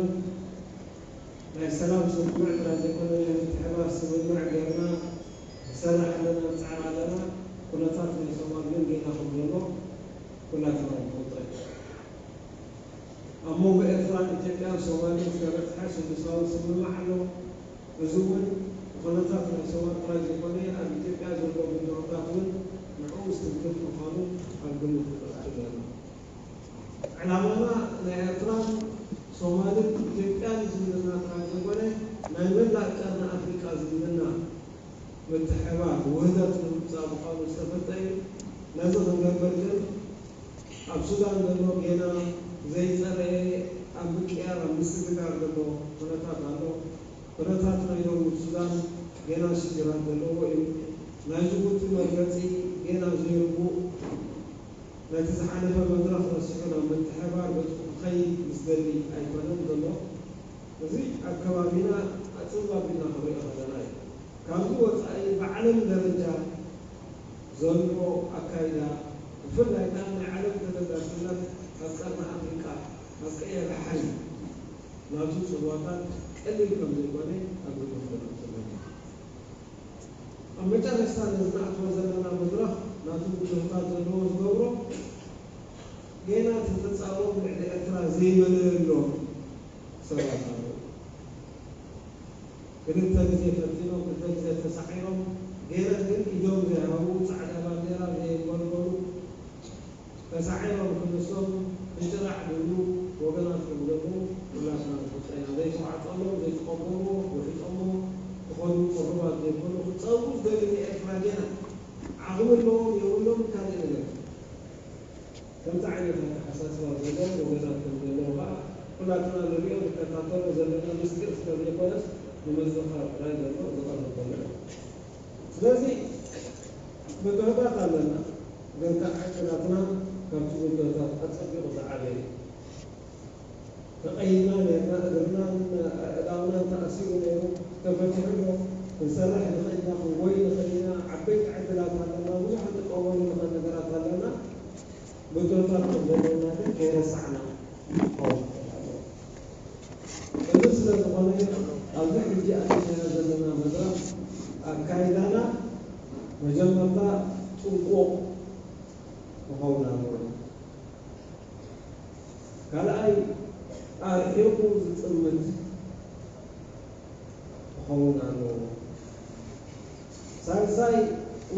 ናይ ሰላም ስምምዕ ጥራይ ዘይኮነ፣ ናይ ምትሕብባር ስምምዕ ጌርና ንሰርሕ ኣለና፣ ንጽዕር ኣለና። ኩነታት ናይ ሶማል ግን ጌና ከም ዘሎ ኩላትና ንፈልጦ ኢና። ኣብ መንጎ ኤርትራን ኢትዮጵያን ሶማልን ዝተበጽሐ ስሉሳዊ ስምምዕ ኣሎ። እዚ እውን ንኩነታት ናይ ሶማል ጥራይ ዘይኮነ፣ ኣብ ኢትዮጵያ ዘሎ ብድሆታት እውን ንዕኡ ዝትንክፍ ምዃኑ ኣብ ግምት ክነእቱ ኣለና። ዕላማና ናይ ኤርትራን ሶማልን ኢትዮጵያን ዝምድና ጥራይ ዘይኮነ፣ ናይ መላእ ቀርኒ ኣፍሪቃ ዝምድና ምትሕብባር ውህደት ንምምጻእ ምዃኑ ዝተፈልጠ እዩ። ነዚ ክንገብር ግን ኣብ ሱዳን ዘሎ ጌና ዘይጸረየ፣ ኣብ ምቅያር፣ ኣብ ምስግጋር ዘሎ ኩነታት ኣሎ። ኩነታት ናይ ደቡብ ሱዳን ጌና ሽግራት ዘለዎ እዩ። ናይ ጅቡቲ መርገጺ ጌና ዘይርጉእ፣ ነቲ ዝሓለፈ መድረኽ ረሲዑ ናብ ምትሕብባር ገጹ ክኸይድ ዝደሊ ኣይኮነን ዘሎ። እዚ ኣብ ከባቢና ኣጽብብ ኣቢልና ክንሪኦ ከለና እዩ። ካብዚ ወጻኢ ብዓለም ደረጃ ዘሎ ኣካይዳ፣ ብፍላይ ከኣ ናይ ዓለም ተገዳስነት ኣብ ቀርኒ ኣፍሪቃ፣ ኣብ ቀይሕ ባሕሪ ናቱ ጽልዋታት ቀሊል ከም ዘይኮነ ኣብ ግምት ከነእቱ ኣለና። ኣብ መጨረሽታ ነዚ ንኣትዎ ዘለና መድረኽ ናቱ ብድሆታት ዘለዎ ዝገብሮ፣ ጌና ተጻብኦም ልዕሊ ኤርትራ ዘይመለየሎም ሰባት ኣለዉ። ክልተ ግዜ ፈቲኖም፣ ክልተ ግዜ ተሳዒሮም፣ ጌና ግን ኢዶም ዘይሃቡ፣ ጻዕዳ ባንዴራ ዘየንበልበሉ፣ ተሳዒሮም ክንሶም እንጭራዕ ዝብሉ ወገናት ከም ዘለዉ ኩላትና ንፈልጦ ኢና። ዘይተዋዕጠሎም፣ ዘይተቐበልዎ፣ ወሒጦምዎ ክኸዱ ቅሩባት ዘይኮኑ፣ ክጸብኡ ዝደልዩ ንኤርትራ ጌና ዓቕሚ ኣለዎም የብሎም ካልእ ነገር። ከምዚ ዓይነት ኣተሓሳስባ ዘለዎም ወገናት ከም ዘለዉ ከኣ ኩላትና ንሪኦ ንከታተሎ ዘለና ምስጢር ስለ ዘይኮነስ ንምዝኽኻር ጥራይ ዘሎ ዝቐርብ ዘሎ እዩ። ስለዚ ብድሆታት ኣለና፣ ግን ከኣ ዕድላትና ካብቲ ብድሆታት ኣጸቢቑ ዝዓበየ እዩ። ተቐይድና ነርና፣ እግርናን ኣእዳውናን ተኣሲሩ ነይሩ፣ ተፈቲሑ ኣሎ። ክንሰርሕ ንኽእል ኢና፣ ክንጎይ ንኽእል ኢና፣ ዓበይቲ ዕድላት ኣለና፣ ብዙሕ ክንጥቀመሉ ንኽእል ነገራት ኣለና። ብድሆታት ከም ዘለና ግን ከይረሳዕና ክኸውን ይኽእል ኣለዎ። እዚ ስለ ዝኾነ ኣብዚ ሕጂ ኣቲናዮ ዘለና መድረኽ ኣካይዳና መጀመርታ ጥንቁቕ ክኸውን ኣለዎ። ካልኣይ፣ ኣርሒቑ ዝጥምት ክኸውን ኣለዎ። ሳልሳይ፣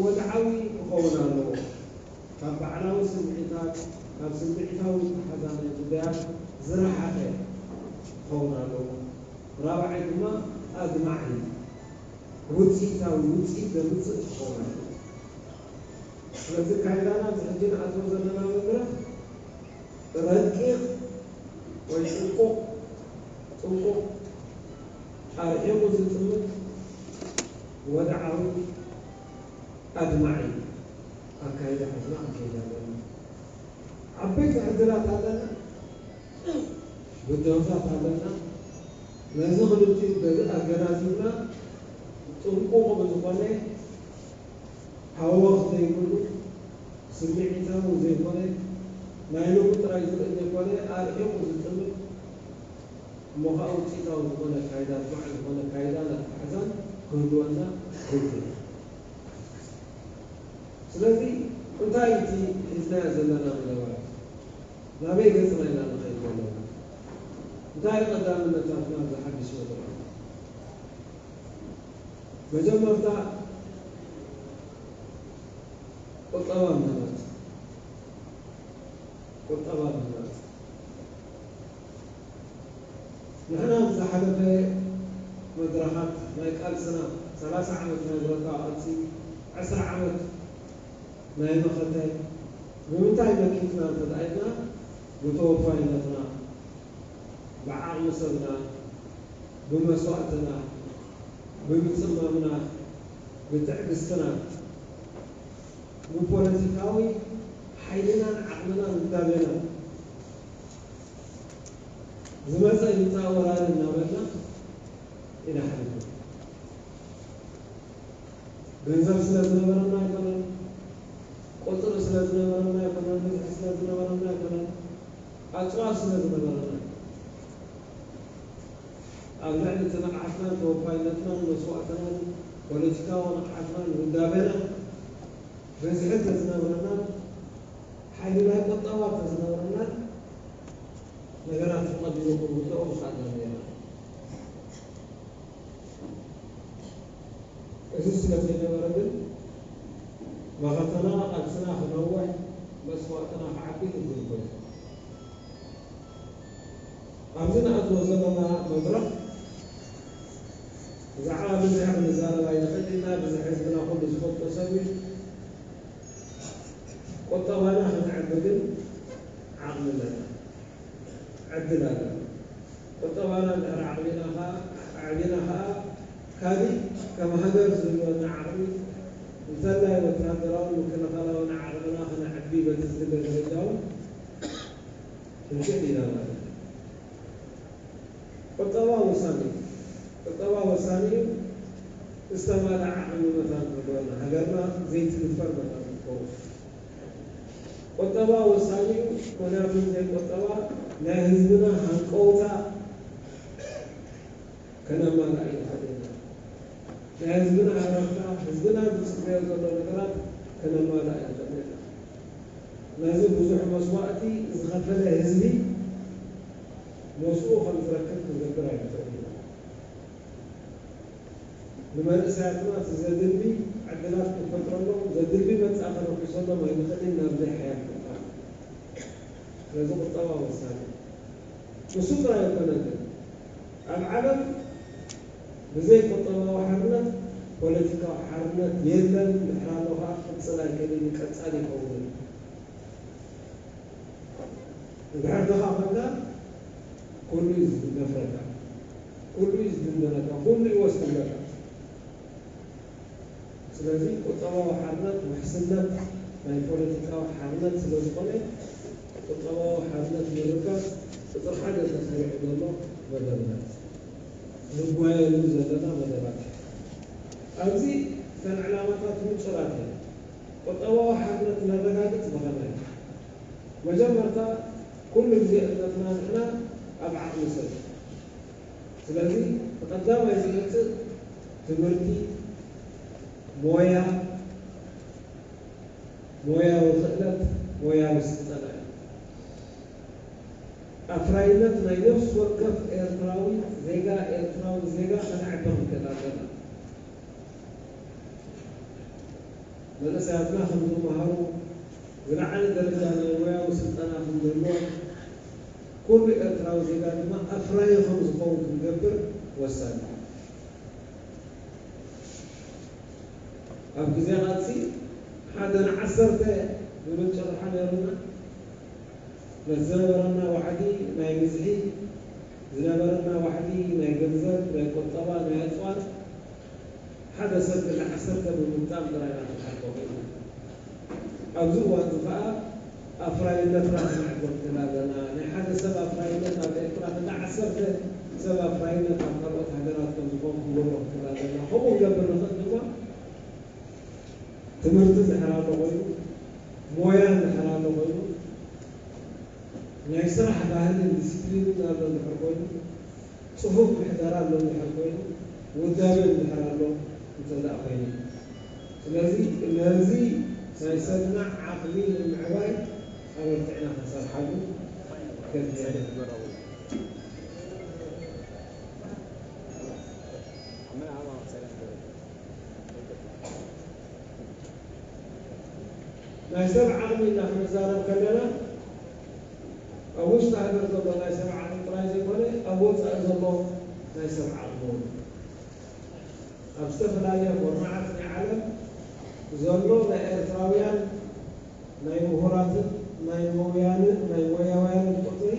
ወድዓዊ ክኸውን ኣለዎ። ካብ ባዕላዊ ስምዒታት፣ ካብ ስምዒታዊ ተሓዛናይ ጉዳያት ዝረሓቐ ክኸውን ኣለዎ። ራብዓይ ድማ ኣድማዒ፣ ውፅኢታዊ፣ ውፅኢት ዘምፅእ ክኸውን ኣለዎ። ስለዚ ካይዳና ኣብዚ ሕጂ ንኣትዎ ዘለና መድረኽ ረቂቕ ወይ ጥንቁቕ፣ ጥንቁቕ፣ ኣርሒቑ ዝጥምት፣ ወድዓዊ፣ ኣድማዒ ኣካይዳ ሒዝና ክንከይድ ኣለና። ዓበይቲ ዕድላት ኣለና፣ ብድሆታት ኣለና። ነዚ ክልቲኡ ገ-፣ ኣገናዚብና ጥንቁቕ ብዝኾነ ሃወኽ ዘይብሉ፣ ስምዒታዊ ዘይኮነ፣ ናይ ሎሚ ጥራይ ዝርኢ ዘይኮነ፣ ኣርሒቑ ዝጥምት፣ እሞ ኸዓ ውፅኢታዊ ዝኾነ ኣካይዳ፣ ኣድማዒ ዝኾነ ኣካይዳን ኣተሓሕዛን ክህልወና ግድን። ስለዚ እንታይ እቲ ሒዝናዮ ዘለና መደባት? ናበይ ገፅና ኢና ንኸይድ ዘለና? እንታይ እዩ ቀዳምነታትና ኣብዚ ሓድሽ መድረኽ? መጀመርታ ቁጠባ ምህናፅ፣ ቁጠባ ምህናፅ። ንሕና ኣብ ዝሓለፈ መድረኻት ናይ ቃልስና፣ ሰላሳ ዓመት ናይ ብረታዊ ቃልሲ፣ ዕስራ ዓመት ናይ መኸተ፣ ብምንታይ መኪትና እንተደኣ ኢልና፣ ብተወፋይነትና፣ ብዓቕሚ ሰብና፣ ብመስዋእትና፣ ብምጽማምና፣ ብትዕግስትና፣ ብፖለቲካዊ ሓይልናን ዓቕምናን ውዳቤናን ዝመጸ ይምጻእ ወራሪ እናበልና ኢና ሓሊፍና። ገንዘብ ስለ ዝነበረና ኣይኮነን፣ ቁጽሪ ስለ ዝነበረና ኣይኮነን፣ ብዝሒ ስለ ዝነበረና ኣይኮነን፣ ኣጽዋር ስለ ዝነበረና። ኣብ ልዕሊ እቲ ንቕሓትናን ተወፋይነትናን መስዋእትናን ፖለቲካዊ ንቕሓትናን ውዳቤናን ብዝሒ እንተዝነበረናን ሓይሊ ናይ ቁጠባ እንተዝነበረናን፣ ነገራት ብቐሊሉ ክንውድኦ ምኽኣልና ነይርና። እዚ ስለ ዘይነበረ ግን፣ መኸተና፣ ቃልስና ክነውሕ፣ መስዋእትና ክዓቢ ግድን ኮይኑ። ኣብዚ ንኣትዎ ዘለና መድረኽ ብዛዕባ ብዝሒ ክንዛረብ ኣይንኽእል ኢና። ብዝሒ ህዝብና ኩሉ ዝፈልጦ ሰብ እዩ። ቁጠባና ክነዕቢ ግን ዓቕሚ ኣለና፣ ዕድል ኣለና። ቁጠባና እንድሕር ኣዕቢና ኸዓ፣ ኣዕቢና ኸዓ፣ ካሊእ ከም ሃገር ዝህልወና ዓቕሚ፣ እንተላይ ወታደራውን ምክልኻላውን ዓቕምና ክነዕቢ በቲ ዝድለ ደረጃ እውን ክንክእል ኢና ማለት እዩ። ቁጠባ ወሳኒ እዩ። ቁጠባ ወሳኒ እዩ። ዝተማልአ ዓቕሚ መታን ክህልወና፣ ሃገርና ዘይትድፈር መታን ክትከውን። ቁጠባ ወሳኒ እዩ። ምኽንያቱ ብዘይ ቁጠባ ናይ ህዝብና ሃንቀውታ ከነማልእ ኣይንኽእልን ኢና። ናይ ህዝብና ሃረርታ፣ ህዝብና ዝጽበዮ ዘሎ ነገራት ከነማልእ ኣይንኽእልን ኢና። ነዚ ብዙሕ መስዋእቲ ዝኸፈለ ህዝቢ መስኡ ከም ዝረክብ ክንገብር ኣይንኽእልን ኢና። ንመንእሰያትና እቲ ዘድሊ ዕድላት ክንፈጥረሎም፣ ዘድሊ መጻኢ ከነውሕሰሎም ኣይንኽእልን ኢና፣ ብዘይ ሓያል ቁጠባ። ስለዚ ቁጠባ ወሳኒ እዩ። ንሱ ጥራይ ኣይኮነን ግን፣ ኣብ ዓለም ብዘይ ቁጠባዊ ሓርነት ፖለቲካዊ ሓርነት የለን፣ ድሕር ኣሎ ኸዓ ክቕጽል ኣይክእልን እዩ፣ ቀጻሊ ኣይከውንን እዩ። እንድሕር ድኻ ኾንካ፣ ኩሉ እዩ ዝደፍረካ፣ ኩሉ እዩ ዝድንደነካ፣ ኩሉ እዩ ወስድለካ። ስለዚ ቁጠባዊ ሓርነት ውሕስነት ናይ ፖለቲካዊ ሓርነት ስለ ዝኾነ፣ ቁጠባዊ ሓርነት ንምርካብ ቁጽሪ ሓደ ተሰሪዑ ዘሎ መደብና፣ ንጓየሉ ዘለና መደባት እዩ። ኣብዚ እተን ዕላማታት ንጹራት እየን። ቁጠባዊ ሓርነት ነረጋግጽ ብኸመይ? መጀመርታ፣ ኩሉ ግዜ እምነትና ንሕና ኣብ ዓቕሚ ሰብ እዩ። ስለዚ፣ ብቐዳማይ ዝመጽእ ትምህርቲ፣ ሞያ፣ ሞያዊ ክእለት፣ ሞያዊ ስልጠና እዩ። ኣፍራይነት ናይ ነፍሲ ወከፍ ኤርትራዊ ዜጋ፣ ኤርትራዊ ዜጋ ከነዕቢ ክንክእል ኣለና። መንእሰያትና ከም ዝመሃሩ፣ ዝለዓለ ደረጃ ናይ ሞያዊ ስልጠና ከም ዝህልዎ፣ ኩሉ ኤርትራዊ ዜጋ ድማ ኣፍራዪ ከም ዝኸውን ክንገብር ወሳኒ እዩ። ኣብ ግዜ ቃልሲ ሓደ ንዓሰርተ ዝብል ጭርሖ ነይሩና። ነቲ ዝነበረና ዋሕዲ ናይ ብዝሒ፣ ዝነበረና ዋሕዲ ናይ ገንዘብ፣ ናይ ቁጠባ፣ ናይ ኣጽዋር፣ ሓደ ሰብ ንዓሰርተ ብምግጣም ጥራይ ኢና ክንሓልፎ ክኢልና። ኣብዚ እዋን እዚ ከኣ ኣፍራይነትና ክነዕቢ ክንክእል ኣለና። ናይ ሓደ ሰብ ኣፍራይነት ኣብ ኤርትራ ክንዲ ዓሰርተ ሰብ ኣፍራይነት ኣብ ካልኦት ሃገራት ከም ዝኾን ክንገብሮ ክንክእል ኣለና። ከምኡ ክንገብር ንኽእል ድማ ትምህርቲ እንድሕር ኣሎ ኮይኑ፣ ሞያ እንድሕር ኣሎ ኮይኑ፣ ናይ ስራሕ ባህልን ዲስፕሊንን ኣሎ እንድሕር ኮይኑ፣ ጽፉፍ ምሕደራ ኣሎ እንድሕር ኮይኑ፣ ውዳበ እንድሕር ኣሎ እንተ ደኣ ኮይኑ። ስለዚ ነዚ ናይ ሰብና ዓቕሚ ንምዕባይ ኣበርቲዕና ክንሰርሓሉ ከድልየና። ናይ ሰብ ዓቕሚ ኢልና ክንዛረብ ከለና፣ ኣብ ውሽጢ ሃገር ዘሎ ናይ ሰብ ዓቕሚ ጥራይ ዘይኮነ፣ ኣብ ወጻኢ ዘሎ ናይ ሰብ ዓቕሚ እውን። ኣብ ዝተፈላለያ ኩርናዓት ናይ ዓለም ዘሎ ናይ ኤርትራውያን ናይ ምሁራትን ናይ ሞያንን ናይ ሞያውያንን ቁጽሪ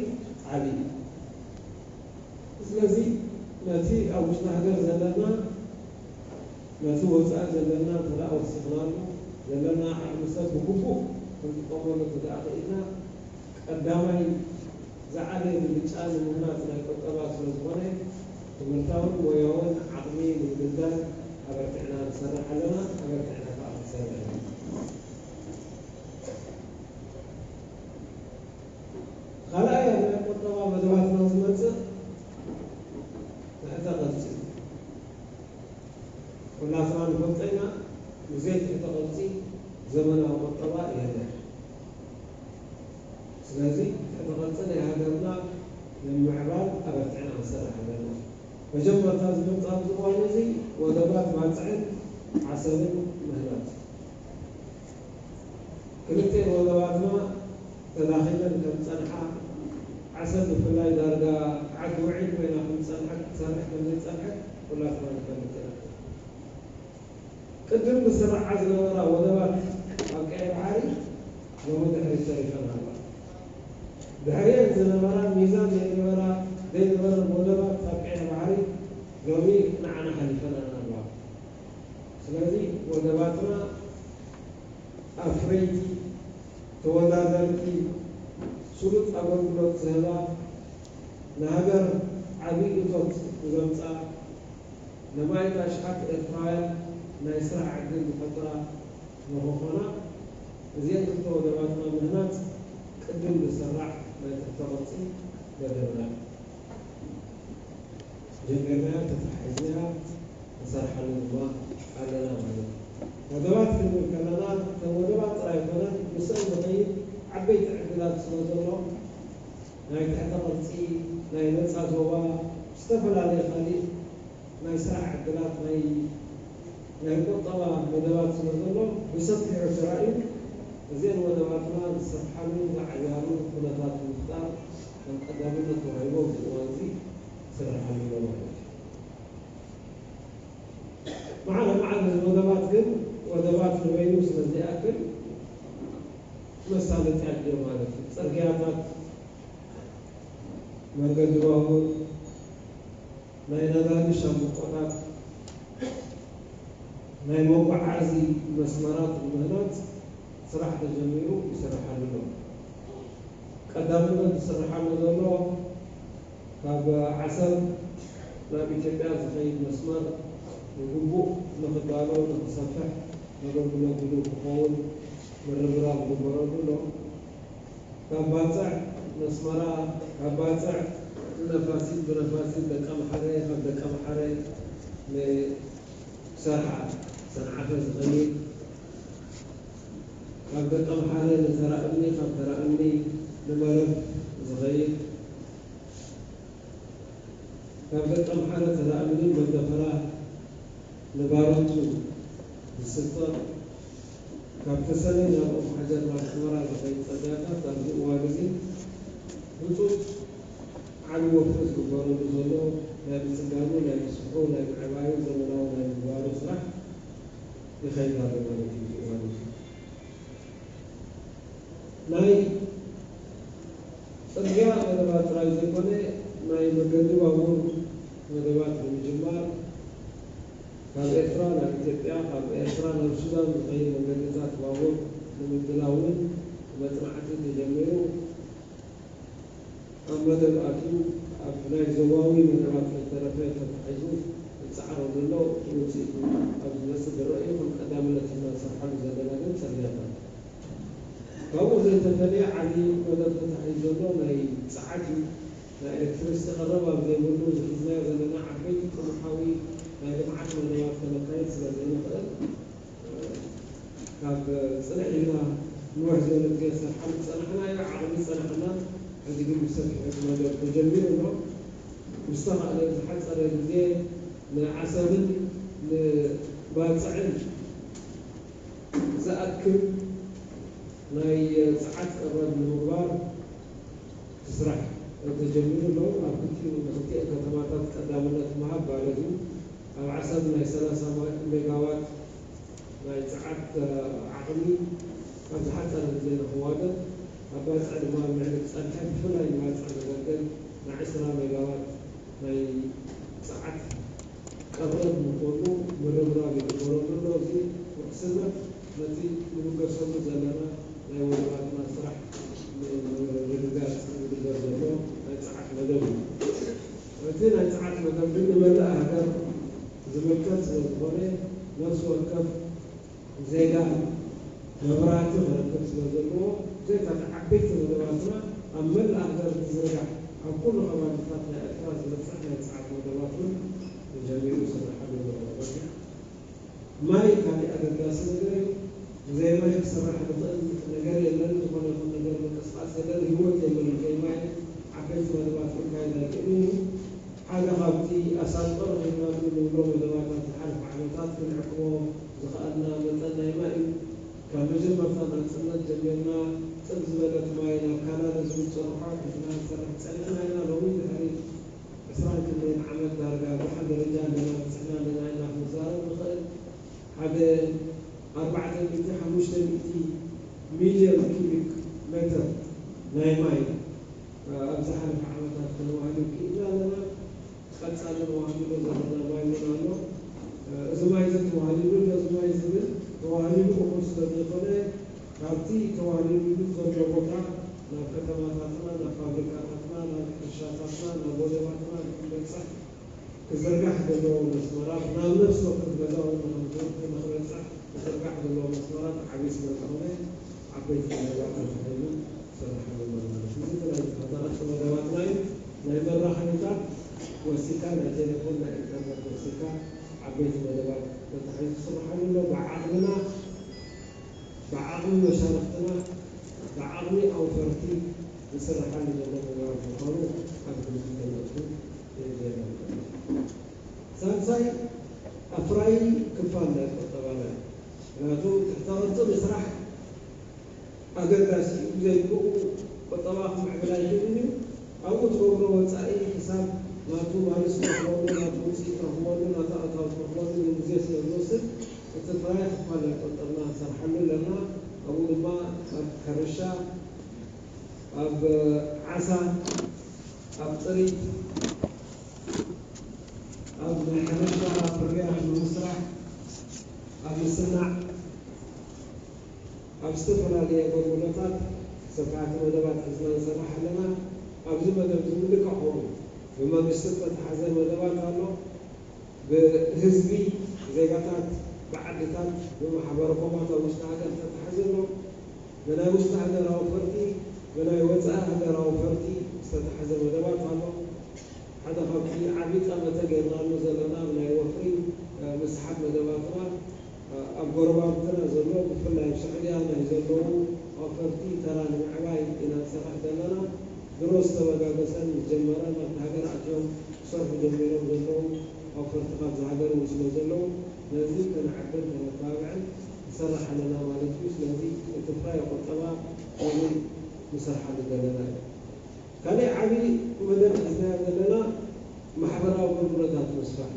ዓቢ እዩ። ስለዚ ነቲ ኣብ ውሽጢ ሃገር ዘለና፣ ነቲ ወጻኢ ዘለና እንተ ደኣ ወሲኽናሉ፣ ዘለና ዓቕሚ ሰብ ብግቡእ ክንጥቀመሉ እንተ ደኣ ኽኢልና፣ ቀዳማይ ዝዓበየ ብልጫ ንምህናጽ ናይ ቁጠባ ስለ ዝኾነ፣ ትምህርታውን ሞያውን ዓቕሚ ንምድልዳል ኣበርቲዕና ንሰርሕ ኣለና፣ ኣበርቲዕና ከኣ ክንሰርሕ ኢና። ካልኣይ ኣብ ናይ ቁጠባ መደባትና ዝመጽእ ትሕተ ቅርጺ። ኩላትና ንፈልጦ ኢና፣ ብዘይ ትሕተ ቅርጺ ዘመናዊ ቁጠባ የለን። ስለዚ ትሕተ ቅርጺ ናይ ሃገርና ንምምዕባል ኣበርቲዕና ክንሰርሕ ኣለና። መጀመርታ ዝመጽእ ኣብዚ እዋን እዚ ወደባት ባጽዕን ዓሰብን ምህናጽ። ክልቲኤን ወደባትና ተዳኺመን ከም ዝጸንሓ፣ ዓሰብ ብፍላይ ዳርጋ ዓዲ ውዒል ኮይና ከም ዝጸንሐት፣ ክትሰርሕ ከም ዘይጸንሐት ኩላትና ንፈልጥ ኢና። ቅድም ዝስርዓ ዝነበራ ወደባት ኣብ ቀይሕ ባሕሪ ሎሚ ድሕሪት ተሪፈን ኣለዋ። ድሕሪአን ዝነበራ ሚዛን ዘይነበራ፣ ዘይነበረን ወደባት ኣብ ቀይሕ ባሕሪ ሎሚ ንዓና ሓሊፈናን ኣለዋ። ስለዚ ወደባትና ኣፍረይቲ፣ ተወዳደርቲ፣ ስሉጥ ኣገልግሎት ዝህባ፣ ንሃገር ዓቢ እቶት ዘምጻ፣ ነማኢት ኣሽሓት ኤርትራውያን ናይ ስራሕ ዕድል ዝፈጥራ ንኽኾና፣ እዚአን ክልተ ወደባትና ምህናጽ ቅድም ዝስራዕ ናይ ትሕተ ቅርጺ መደብና እዩ። ጀሚርናያ፣ ተታሒዝናያ፣ ንሰርሓሉ ድማ ኣለና ማለት እዩ። ወደባት ክንብል ከለና፣ እተን ወደባት ጥራይ ኣይኮነን፣ ምስአን ዝኸይድ ዓበይቲ ዕድላት ስለ ዘሎ፣ ናይ ትሕተ ቅርጺ፣ ናይ ነጻ ዞባ፣ ዝተፈላለየ ካሊእ ናይ ስራሕ ዕድላት፣ ናይ፣ ናይ ቁጠባ መደባት ስለ ዘሎ፣ ብሰፊሑ ተራእዩ፣ እዘን ወደባትና ዝሰርሓሉ፣ ዝዓብያሉ ኩነታት ንምፍጣር ከም ቀዳምነት ተዋሂቡ ኣብዚ እዋን እዚ ይስርሓሉ ኣሎ ማለት እዩ። መዓለ መዓለ እዚ ወደባት ግን፣ ወደባት ንበይኑ ስለ ዘይኣክል፣ መሳለጥያ ድዮ ማለት እዩ። ጽርግያታት፣ መንገዲ ባቡር፣ ናይ ነዳዲ ሻምብቆታት፣ ናይ መጓዓዚ መስመራት ንምህናጽ ስራሕ ተጀሚሩ ይስርሓሉ ኣሎ። ቀዳምነት ዝስርሓሉ ዘሎ ካብ ዓሰብ ናብ ኢትዮጵያ ዝኸይድ መስመር ብግቡእ ንኽዳሎ፣ ንኽሰፍሕ፣ ነገልግሎት ድሉው ክኸውን ምርብራብ ይግበረሉ ኣሎ። ካብ ባጽዕ ነስመራ፣ ካብ ባጽዕ ንነፋሲት፣ ብነፋሲት ደቀምሓረ፣ ካብ ደቀምሓረ ንሰርዓ፣ ሰንዓፈ ዝኸይድ፣ ካብ ደቀምሓረ ንተራእምኒ፣ ካብ ተራእምኒ ንመረብ ዝኸይድ፣ ካብ ደቀምሓረ ተላእምኒ መንደፈራ ንባረንቱ ዝስልጠ፣ ካብ ተሰነይ ናብ ኦም ሓጀር ናብ ኣስመራ ዝኸይድ ጽርግያታት ኣብዚ እዋን እዚ ህጹጽ ዓቢ ወፍሪ ዝግበረሉ ዘሎ ናይ ምጽጋኑ፣ ናይ ምስፍሑ፣ ናይ ምዕባዩ፣ ዘመናዊ ናይ ምግባሩ ስራሕ ይኸይድ ኣሎ ማለት እዩ። እዚ እዋን እዚ ናይ ጽርግያ መደባት ጥራይ ዘይኮነ፣ ናይ መገዲ ባቡር መደባት ንምጅማር፣ ካብ ኤርትራ ናብ ኢትዮጵያ፣ ካብ ኤርትራ ናብ ሱዳን ዝኸይድ መገድታት ባቡር ንምድላው እውን መጽናዕቲ ተጀሚሩ ኣብ መደብ ኣትዩ፣ ኣብ ናይ ዞባዊ መደባት ከይተረፈ ተታሒዙ ይጸዓሮ ዘሎ ውጽኢቱ ኣብ ዝመጽእ ዝረአ እዩ። ከም ቀዳምነት ኢና ንሰርሓሉ ዘለና ግን ጽርግያታት። ካብኡ ዘይተፈለየ ዓቢ መደብ ተታሒዙ ዘሎ ናይ ጸዓት እዩ። ናይ ኤሌክትሪክስቲ ቀረብ ኣብ ዘይብሉ ዝሒዝናዮ ዘለና ዓበይቲ ጥሙሓዊ ናይ ልምዓት መደባት ከነካይድ ስለ ዘይንኽእል፣ ካብ ጽንሕ ኢልና ንውሕ ዝበለ ግዜ ዝሰርሓሉ ዝጸናሕናዮ ዓቕሚ ጸናሕና፣ ሕጂ ግን ብሰፊሑ እቲ መደብ ተጀሚሩ ኣሎ። ብዝተኻእለ ዝሓጸረ ግዜ ንዓሰብን ንባጽዕን ዝኣክል ናይ ጸዓት ቀረብ ንምግባር እቲ ስራሕ ተጀሚሩ ኣሎ። ኣብ ክልቲኡ፣ ንክልቲኤን ከተማታት ቀዳምነት ምሃብ ማለት እዩ። ኣብ ዓሰብ ናይ ሰላሳ ሜጋዋት ናይ ጸዓት ዓቕሚ ኣብ ዝሓጸረ ግዜ ንኽዋደድ፣ ኣብ ባጽዕ ድማ ኣብ ምዕርግ ጸንሐ፣ ብፍላይ ንባጽዕ ዘገልግል ናይ ዕስራ ሜጋዋት ናይ ጸዓት ቀረብ ምዃኑ ምርምራብ ይግበረሉ ኣሎ። እዚ ውሕስነት ነቲ ንብገሰሉ ዘለና ናይ ወደባትና ስራሕ ንምርግጋጽ ዝግበር ዘሎ ናይ ጸዓት መደብ እዩ። እቲ ናይ ጸዓት መደብ ግን ንመላእ ሃገር ዝምልከት ስለ ዝኾነ፣ ነፍሲ ወከፍ ዜጋ መብራህቲ ክረክብ ስለ ዘለዎ፣ ብዘይካ እቲ ዓበይቲ መደባትና ኣብ መላእ ሃገር ዝዝርጋሕ፣ ኣብ ኩሉ ከባቢታት ናይ ኤርትራ ዝበጽሕ ናይ ጸዓት መደባት እውን ተጀሚሩ ይስርሓሉ ዘሎ። ማይ ካሊእ ኣገዳሲ ነገር እዩ። ብዘይ ማይ ክስራሕ ዝኽእል ነገር የለን። ዝኾነ ይኹን ነገር ምንቅስቓስ የለን። ህይወት የለን። ብዘይ ማይ ዓበይቲ መደባት ክካየድ ኣይክእልን እዩ። ሓደ ካብቲ ኣሳልጦ ረኺብናሉ ንብሎ መደባታት ዝሓለፈ ዓመታት ክንዕቅቦ ዝኸኣልና መጠን ናይ ማይ እዩ። ካብ መጀመርታ ናጽነት ጀሚርና ጥብ ዝበለት ማይ ናብ ካናዳ ዝውጽእ ርሑቕ ሒዝና ንሰርሕ ጸኒሕና ኢና። ሎሚ ድሕሪ ዕስራን ክንደይን ዓመት ዳርጋ ደሓን ደረጃ ኣለና፣ በጺሕና ኣለና ኢልና ክንዛረብ ንኽእል። ሓደ ኣርባዕተ ሚእቲ፣ ሓሙሽተ ሚእቲ ሚልዮን ኪዩቢክ ሜተር ናይ ማይ ኣብ ዝሓለፈ ዓመታት ከነዋህልል ክኢልና ኣለና። ቀጻሊ ተዋህሊሉ ዘለና ማይ እውን ኣሎ። እዚ ማይ እዚ ተዋህሊሉ፣ ነዚ ማይ እዚ ግን ተዋህሊሉ እኹል ስለ ዘይኮነ፣ ካብቲ ተዋህሊሉ ዘሎ ቦታ ናብ ከተማታትና፣ ናብ ፋብሪካታትና፣ ናብ ሕርሻታትና፣ ናብ ወደባትና ንክንበጽሕ ክዝርጋሕ ዘለዎ መስመራት፣ ናብ ነፍሲ ወከፍ ገዛውቲ ንክንዝር-፣ ንክበጽሕ ክዝርጋሕ ዘለዎ መስመራት ዓብዪ ስለ ዝኾነ፣ ዓበይቲ መደባት ተታሒዙ ይሰርሓሉ ኣሎ ማለት እዩ። እዚ ናይ ተጠቐስቲ መደባትና እዩ። ናይ መራኸቢታት ወሲካ፣ ናይ ቴሌፎን፣ ናይ ኢንተርነት ወሲካ፣ ዓበይቲ መደባት ተታሒዙ ይስርሓሉ ኣሎ። ብዓቕምና፣ ብዓቕሚ መሻርኽትና፣ ብዓቕሚ ኣውፈርቲ ዝስርሓሉ ዘሎ መደባት ምዃኑ ኣብ ግምት ከነእቱ የድልየና። ሳልሳይ፣ ኣፍራዪ ክፋል ናይ ቁጠባና እዩ። ምኽንያቱ ትሕተ ቅርጺ ምስራሕ ኣገዳሲ እዩ። ብዘይ ብኡ ቁጠባ ክምዕብል ኣይክእልን እዩ። ኣብኡ ትገብሮ ወጻኢ ክሳብ ናቱ ማልስ ትረኽበሉ፣ ናቱ ውጽኢት ትረኽበሉ፣ ናቱ ኣታዊ ትረኽበሉ እውን ግዜ ስለ ዝወስድ፣ እቲ ፍራይ ክፋል ናይ ቁጠባና ንሰርሓሉ ኣለና። ኣብኡ ድማ ኣብ ሕርሻ፣ ኣብ ዓሳ፣ ኣብ ጥሪት፣ ኣብ ናይ ሕርሻ ፍርያት ንምስራሕ፣ ኣብ ምስናዕ፣ ኣብ ዝተፈላለየ ኣገልግሎታት ሰፋሕቲ መደባት ሒዝና ንሰርሕ ኣለና። ኣብዚ መደብ እዚ ምልክዕ ከምኡ ብመንግስቲ ዝተተሓዘ መደባት ኣሎ። ብህዝቢ፣ ዜጋታት፣ ብዓድታት፣ ብማሕበረ ኮማት ኣብ ውሽጢ ሃገር ዝተተሓዘ ኣሎ። ብናይ ውሽጢ ሃገር ኣውፈርቲ፣ ብናይ ወጻኢ ሃገር ኣውፈርቲ ዝተተሓዘ መደባት ኣሎ። ሓደ ካብቲ ዓቢ ጠመተ ጌርናሉ ዘለና ብናይ ወፍሪ፣ እ፣ ምስሓብ መደባትና፣ እ፣ ኣብ ጎረባብትና ዘሎ፣ ብፍላይ ኣብ ስዑድያ ናይ ዘለዉ ኣውፈርቲ ተራ ንምዕባይ ኢና ንሰርሕ ዘለና። ድሮ ዝተበጋገሰን ዝጀመረን ኣብቲ ሃገር ኣትዮም ክሰርሑ ጀሚሮም ዘለዉ ኣውፈርቲ ካብዚ ሃገር እውን ስለ ዘለዉ ነዚ ከነዕብን ከነተባብዕን ንሰርሕ ኣለና ማለት እዩ። ስለዚ እቲ ፍራይ ቁጠባ እውን ንሰርሓሉ ዘለና እዩ። ካልእ ዓብዪ መደብ ሒዝናዮ ዘለና ማሕበራዊ ኣገልግሎታት ምስፋሕ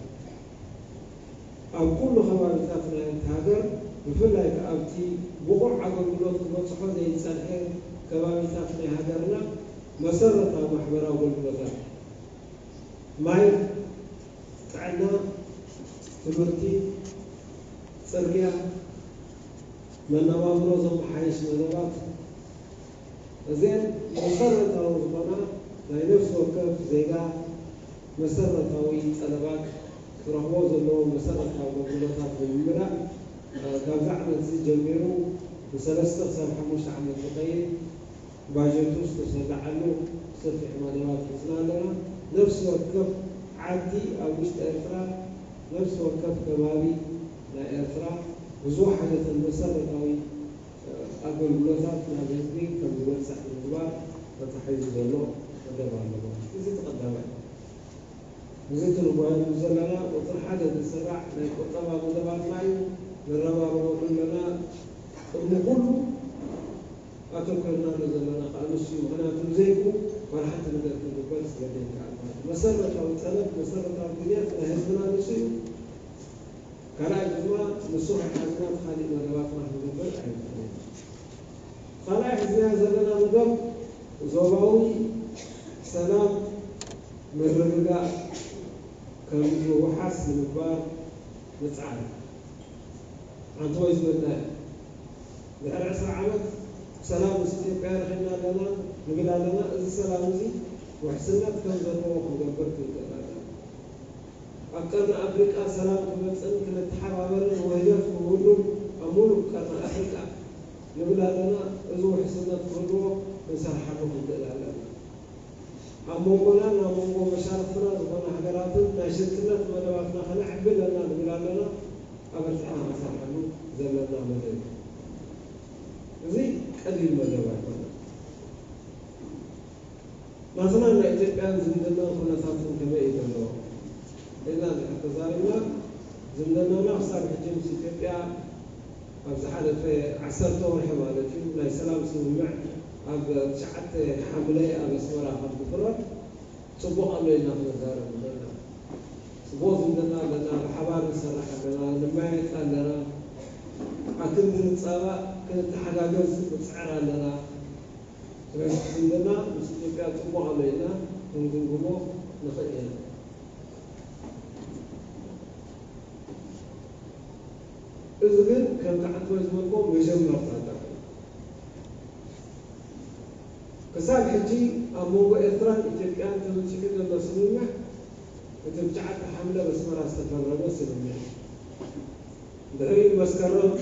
ኣብ ኩሉ ከባቢታት ናይ ሃገር ብፍላይ ከኣ ኣብቲ ብቑዕ ኣገልግሎት ክበጽሖ ዘይጸንሐ ከባቢታት ናይ ሃገርና መሰረታዊ ማሕበራዊ ኣገልግሎታት ማይ፣ ጥዕና፣ ትምህርቲ፣ ጽርግያ፣ መነባብሮ ዘመሓይሽ መደባት እዘን መሰረታዊ ዝኾና ናይ ነፍሲ ወከፍ ዜጋ መሰረታዊ ጠለባት ክረኽቦ ዘለዎ መሰረታዊ ኣገልግሎታት ብምምላእ ካብዚ ዓመት እዚ ጀሚሩ ንሰለስተ ክሳብ ሓሙሽተ ዓመት ዝኸይድ ባጀቱ ዝተሰላዓሉ ሰፊሕ መደባት ሒዝና ኣለና። ነፍሲ ወከፍ ዓዲ ኣብ ውሽጢ ኤርትራ፣ ነፍሲ ወከፍ ከባቢ ናይ ኤርትራ ብዙሕ ዓይነትን መሰረታዊ ኣገልግሎታት ናብ ህዝቢ ከም ዝበጽሕ ንምግባር ተታሒዙ ዘሎ መደብ ኣሎ። እዚ እቲ ቀዳማይ። እዚ ትርጓሚኡ ዘለና ቁጽሪ ሓደ ዝስራዕ ናይ ቁጠባ መደባትና እዩ። ንረባረበሉ ኣለና። ቅድሚ ኩሉ ኣተኮርናሉ ዘለና ከኣ ንሱ እዩ። ምኽንያቱ ብዘይብኡ ዋላ ሓንቲ ነገር ክንግበር ስለ ዘይከኣል ማለት እዩ። መሰረታዊ ጸለብ፣ መሰረታዊ ድልየት ናይ ህዝብና ንሱ እዩ። ካልኣይ ድማ ንሱ ከይሓዝና እቲ ካሊእ መደባትና ክንገብር ኣይንኽእልን። ካልኣይ ሒዝናዮ ዘለና መደብ ዞባዊ ሰላም ምርግጋእ ከም ዝውሓስ ንምግባር ምጽዓር። ኣንተ ወይ ዝበልና ድሕሪ ዕስራ ዓመት ሰላም ምስ ኢትዮጵያ ረኺብና ኣለና ንብል ኣለና። እዚ ሰላም እዚ ውሕስነት ከም ዘለዎ ክንገብር ክንክእል ኣለና። ኣብ ቀርኒ ኣፍሪቃ ሰላም ክመጽእን ክንተሓባበርን ውህደት ክህሉን ኣብ ሙሉእ ቀርኒ ኣፍሪቃ ንብል ኣለና። እዚ ውሕስነት ክህልዎ ክንሰርሓሉ ክንክእል ኣለና። ኣብ መንጎናን ኣብ መንጎ መሻርኽትና ዝኾና ሃገራትን ናይ ሽርክነት መደባትና ከነዕቢ ኣለና ንብል ኣለና። ኣበርቲዕና ክንሰርሓሉ ዘለና መደብ እዩ። እዚ ቀሊል መደብ ኣይኮነን። ናትናን ናይ ኢትዮጵያን ዝምድናን ኩነታትን ከመይ እዩ ዘሎ ኢልና እንድሕር ተዛሪብና፣ ዝምድናና ክሳብ ሕጂ ምስ ኢትዮጵያ ኣብ ዝሓለፈ ዓሰርተ ወርሒ ማለት እዩ ናይ ሰላም ስምምዕ ኣብ ትሽዓተ ሓምለ ኣብ ኣስመራ ካብ ዝፍረም ጽቡቕ ኣሎ ኢልና ክንዛረብ ንኽእል ኢና። ጽቡቕ ዝምድና ኣለና፣ ብሓባር ንሰርሕ ኣለና፣ ንመያየጥ ኣለና፣ ኣክንዲ ንጻባእ ክንተሓጋገዝ ንጽዕር ኣለና። ስለዚ ዝምድና ምስ ኢትዮጵያ ጽቡቕ ኣሎ ኢልና ክንግምግሞ ንኽእል ኢና። እዚ ግን ከምቲ ዓንተወይ ዝበልኩዎ መጀመርታ ጥራሕ እዩ። ክሳብ ሕጂ ኣብ መንጎ ኤርትራን ኢትዮጵያን ተበጺሑ ዘሎ ስምምዕ እቲ ብትሽዓተ ሓምለ ኣብ ኣስመራ ዝተፈረመ ስምምዕ እዩ። ድሕሪኡ መስከረም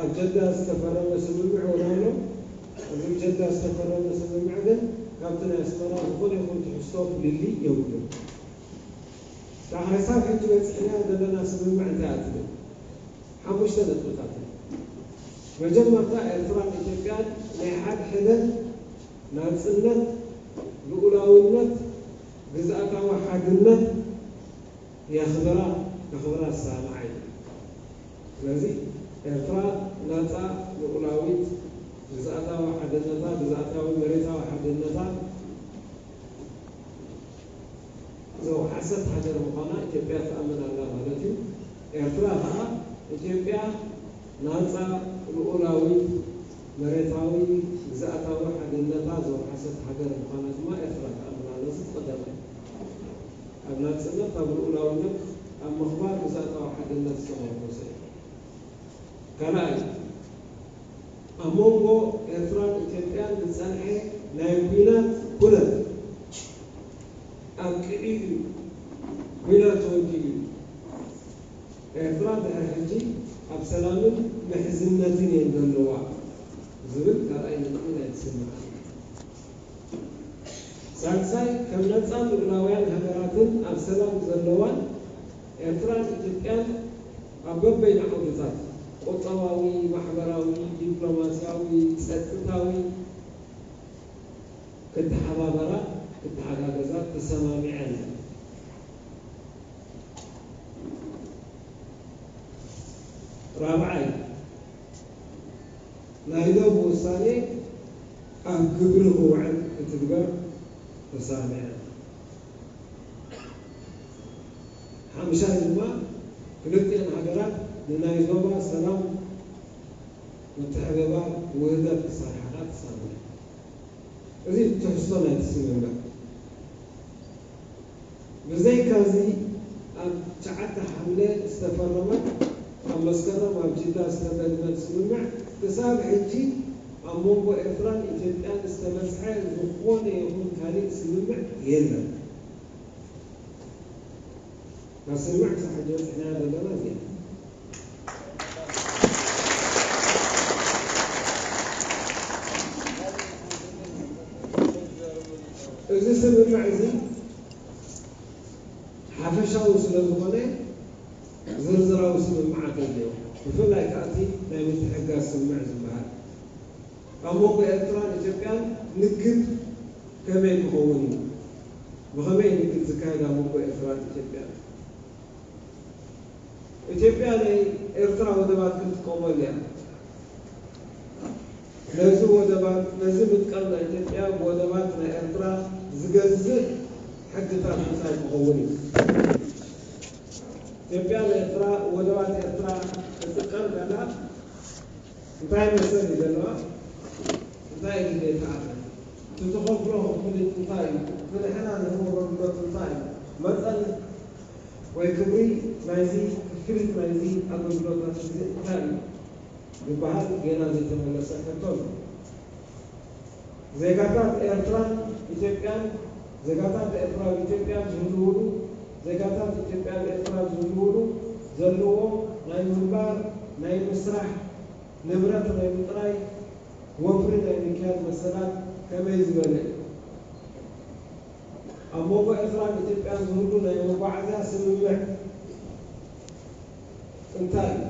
ኣብ ጀዳ ዝተፈረመ ስምምዕ እውን ኣሎ። እዚ ኣብ ጀዳ ዝተፈረመ ስምምዕ ግን ካብቲ ናይ ኣስመራ ዝኾነ ይኹን ትሕዝቶ ፍልልይ የብሉን። ዳሕሪ ክሳብ ሕጂ በጺሕናዮ ዘለና ስምምዕ እንታይ እያ ትብል? ሓሙሽተ ነጥብታት እዩ። መጀመርታ ኤርትራን ኢትዮጵያን ናይ ሓድሕደን ናጽነት፣ ልኡላውነት፣ ግዝኣታዊ ሓድነት የኽብራ፣ ከኽብራ ዝሰማምዓ እዩ። ስለዚ ኤርትራ ናጻ፣ ልኡላዊት፣ ግዝኣታዊ ሓድነታ፣ ግዝኣታዊ መሬታዊ ሓድነታ ዘውሓሰት ሃገር ምዃና ኢትዮጵያ ትኣምን ኣላ ማለት እዩ። ኤርትራ ከኣ ኢትዮጵያ ናጻ፣ ልኡላዊት፣ መሬታዊ፣ ግዝኣታዊ ሓድነታ ዘውሓሰት ሃገር ምዃና ድማ ኤርትራ ትኣምን ኣላ። እዚ ቀዳማይ። ኣብ ናጽነት፣ ኣብ ልኡላውነት፣ ኣብ ምኽባር ግዝኣታዊ ሓድነት ዝተመርኮሰ እዩ። ካልኣይ፣ ኣብ መንጎ ኤርትራን ኢትዮጵያን ዝጸንሐ ናይ ኲናት ኩነት ኣብቂዑ እዩ። ኲናት ተወዲኡ እዩ። ኤርትራ ድሕሪ ሕጂ ኣብ ሰላምን ምሕዝነትን እየን ዘለዋ ዝብል ካልኣይ ነጥቢ ናይ ስምምዕ። ሳልሳይ፣ ከም ነጻን ልኡላውያን ሃገራትን ኣብ ሰላም ዘለዋን ኤርትራን ኢትዮጵያን ኣብ በበይኑ ዓውድታት፣ ቁጠባዊ፣ ማሕበራዊ፣ ዲፕሎማስያዊ፣ ጸጥታዊ፣ ክተሓባበራ፣ ክተሓጋገዛ ተሰማሚዐን። ራብዓይ፣ ናይ ዶብ ውሳኔ ኣብ ግብሪ ክውዕል ክትግበር ተሰማሚዐን። ሓምሻይ ድማ፣ ክልቲኤን ሃገራት ንናይ ዞባ ሰላም፣ ምትሕብባር፣ ውህደት ክሰርሓ ተሰማሚዐን። እዚ ትሕዝቶ ናይቲ ስምምዕ። ብዘይካዚ፣ ኣብ ትሽዓተ ሓምለ ዝተፈረመት፣ ኣብ መስከረም ኣብ ጅዳ ዝተደግመት ስምምዕ፣ ክሳብ ሕጂ ኣብ መንጎ ኤርትራን ኢትዮጵያን ዝተበጽሐ ዝኾነ ይኹን ካልእ ስምምዕ የለን። ካብ ስምምዕ ክሳብ ሕጂ በጺሕናያ ዘለና እዚኣ። እዚ ስምምዕ እዚ ሓፈሻዊ ስለ ዝኾነ ዝርዝራዊ ስምምዓት የድልዮ። ብፍላይ ከኣ እቲ ናይ ምትሕግጋዝ ስምምዕ ዝበሃል ኣብ መንጎ ኤርትራን ኢትዮጵያን ንግድ ከመይ ክኸውን እዩ? ብኸመይ ንግድ ዝካየድ ኣብ መንጎ ኤርትራን ኢትዮጵያን? ኢትዮጵያ ናይ ኤርትራ ወደባት ክትጥቀመሉ እያ። ነዚ ወደባት፣ ነዚ ምጥቃም ናይ ኢትዮጵያ ብወደባት ናይ ኤርትራ ዝገዝእ ሕግታት ምሳይ ክኸውን እዩ። ኢትዮጵያ ናይ ኤርትራ ወደባት ኤርትራ ክትጥቀም ከላ እንታይ መሰል እዩ ዘለዋ? እንታይ እዩ ግዴታ? እቲ ትኸፍሎ ክፍሊት እንታይ እዩ? እቲ ንሕና ንህቦ ኣገልግሎት እንታይ እዩ? መጠን ወይ ክብሪ ናይዚ ክፍሊት ናይዚ ኣገልግሎታት እዚ እንታይ እዩ? ዝበሃል ጌና ዘይተመለሰ ሕቶ ኣሎ። ዜጋታት ኤርትራን ኢትዮጵያን፣ ዜጋታት ኤርትራ ኣብ ኢትዮጵያ ዝህልውሉ፣ ዜጋታት ኢትዮጵያ ኣብ ኤርትራ ዝህልውሉ ዘለዎም ናይ ምንባር፣ ናይ ምስራሕ፣ ንብረት ናይ ምጥራይ፣ ወፍሪ ናይ ምክያድ መሰላት ከመይ ዝበለ እዩ? ኣብ መንጎ ኤርትራን ኢትዮጵያን ዝህሉ ናይ መጓዓዝያ ስምምዕ እንታይ እዩ?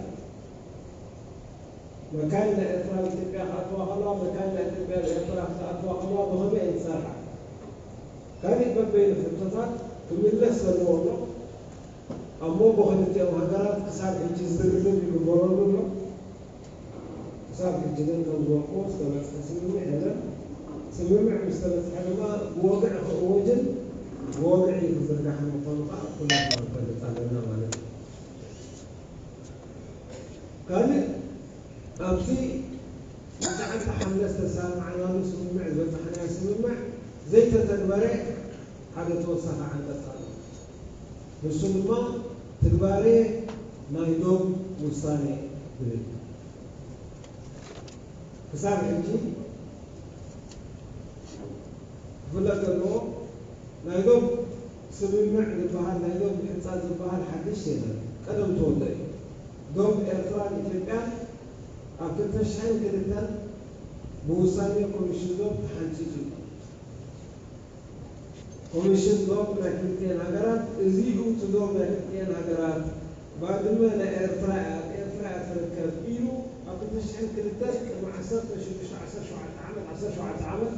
መካይን ናይ ኤርትራ ኣብ ኢትዮጵያ ክኣትዋ ከለዋ፣ መካይን ናይ ኢትዮጵያ ኣብ ኤርትራ ክኣትዋ ከለዋ ብኸመይ እየን ዝሰርሓ? ካልእ በበይኑ ሕቶታት ክምለስ ዘለዎ ኣሎ። ኣብ መንጎ ክልቲኦም ሃገራት ክሳብ ሕጂ ዝርርብ ይግበረሉ ኣሎ። ክሳብ ሕጂ ግን ከም ዝበልኩዎ ዝተበጽሐ ስምምዕ የለን። ስምምዕ ምስ ተበጽሐ ድማ ብወግዒ ክእወጅን ብወግዒ ክዝርጋሕን ምዃኑ ከኣ ኩላትና ንፈልጥ ኣለና ማለት እዩ። ካልእ ኣብቲ ትሽዓተ ሓምለ ዝተሰማማዕናሉ ስምምዕ ዝበጻሕናዮ ስምምዕ ዘይተተግበረ ሓደ ተወሳኺ ዓንቀጽ ኣሎ። ንሱ ድማ ትግባሬ ናይ ዶብ ውሳኔ ዝብል። ክሳብ ሕጂ ክፍለጥ ዘለዎ ናይ ዶብ ስምምዕ ዝበሃል፣ ናይ ዶብ ምሕጻጽ ዝበሃል ሓድሽ የለን። ቀደም ተወልደ እዩ። ዶብ ኤርትራን ኢትዮጵያን ኣብ ክልተ ሽሕን ክልተን ብውሳኔ ኮሚሽን ዶብ ተሓንጺጹ እዩ። ኮሚሽን ዶብ ናይ ክልቲኤን ሃገራት፣ እዚ እዩ እቲ ዶብ ናይ ክልቲኤን ሃገራት፣ ባድመ ናይ ኤርትራ እያ፣ ኣብ ኤርትራ እያ ትርከብ ኢሉ ኣብ ክልተ ሽሕን ክልተን ቅድሚ ዓሰርተ ሽዱሽተ፣ ዓሰርተ ሸውዓተ ዓመት፣ ዓሰርተ ሸውዓተ ዓመት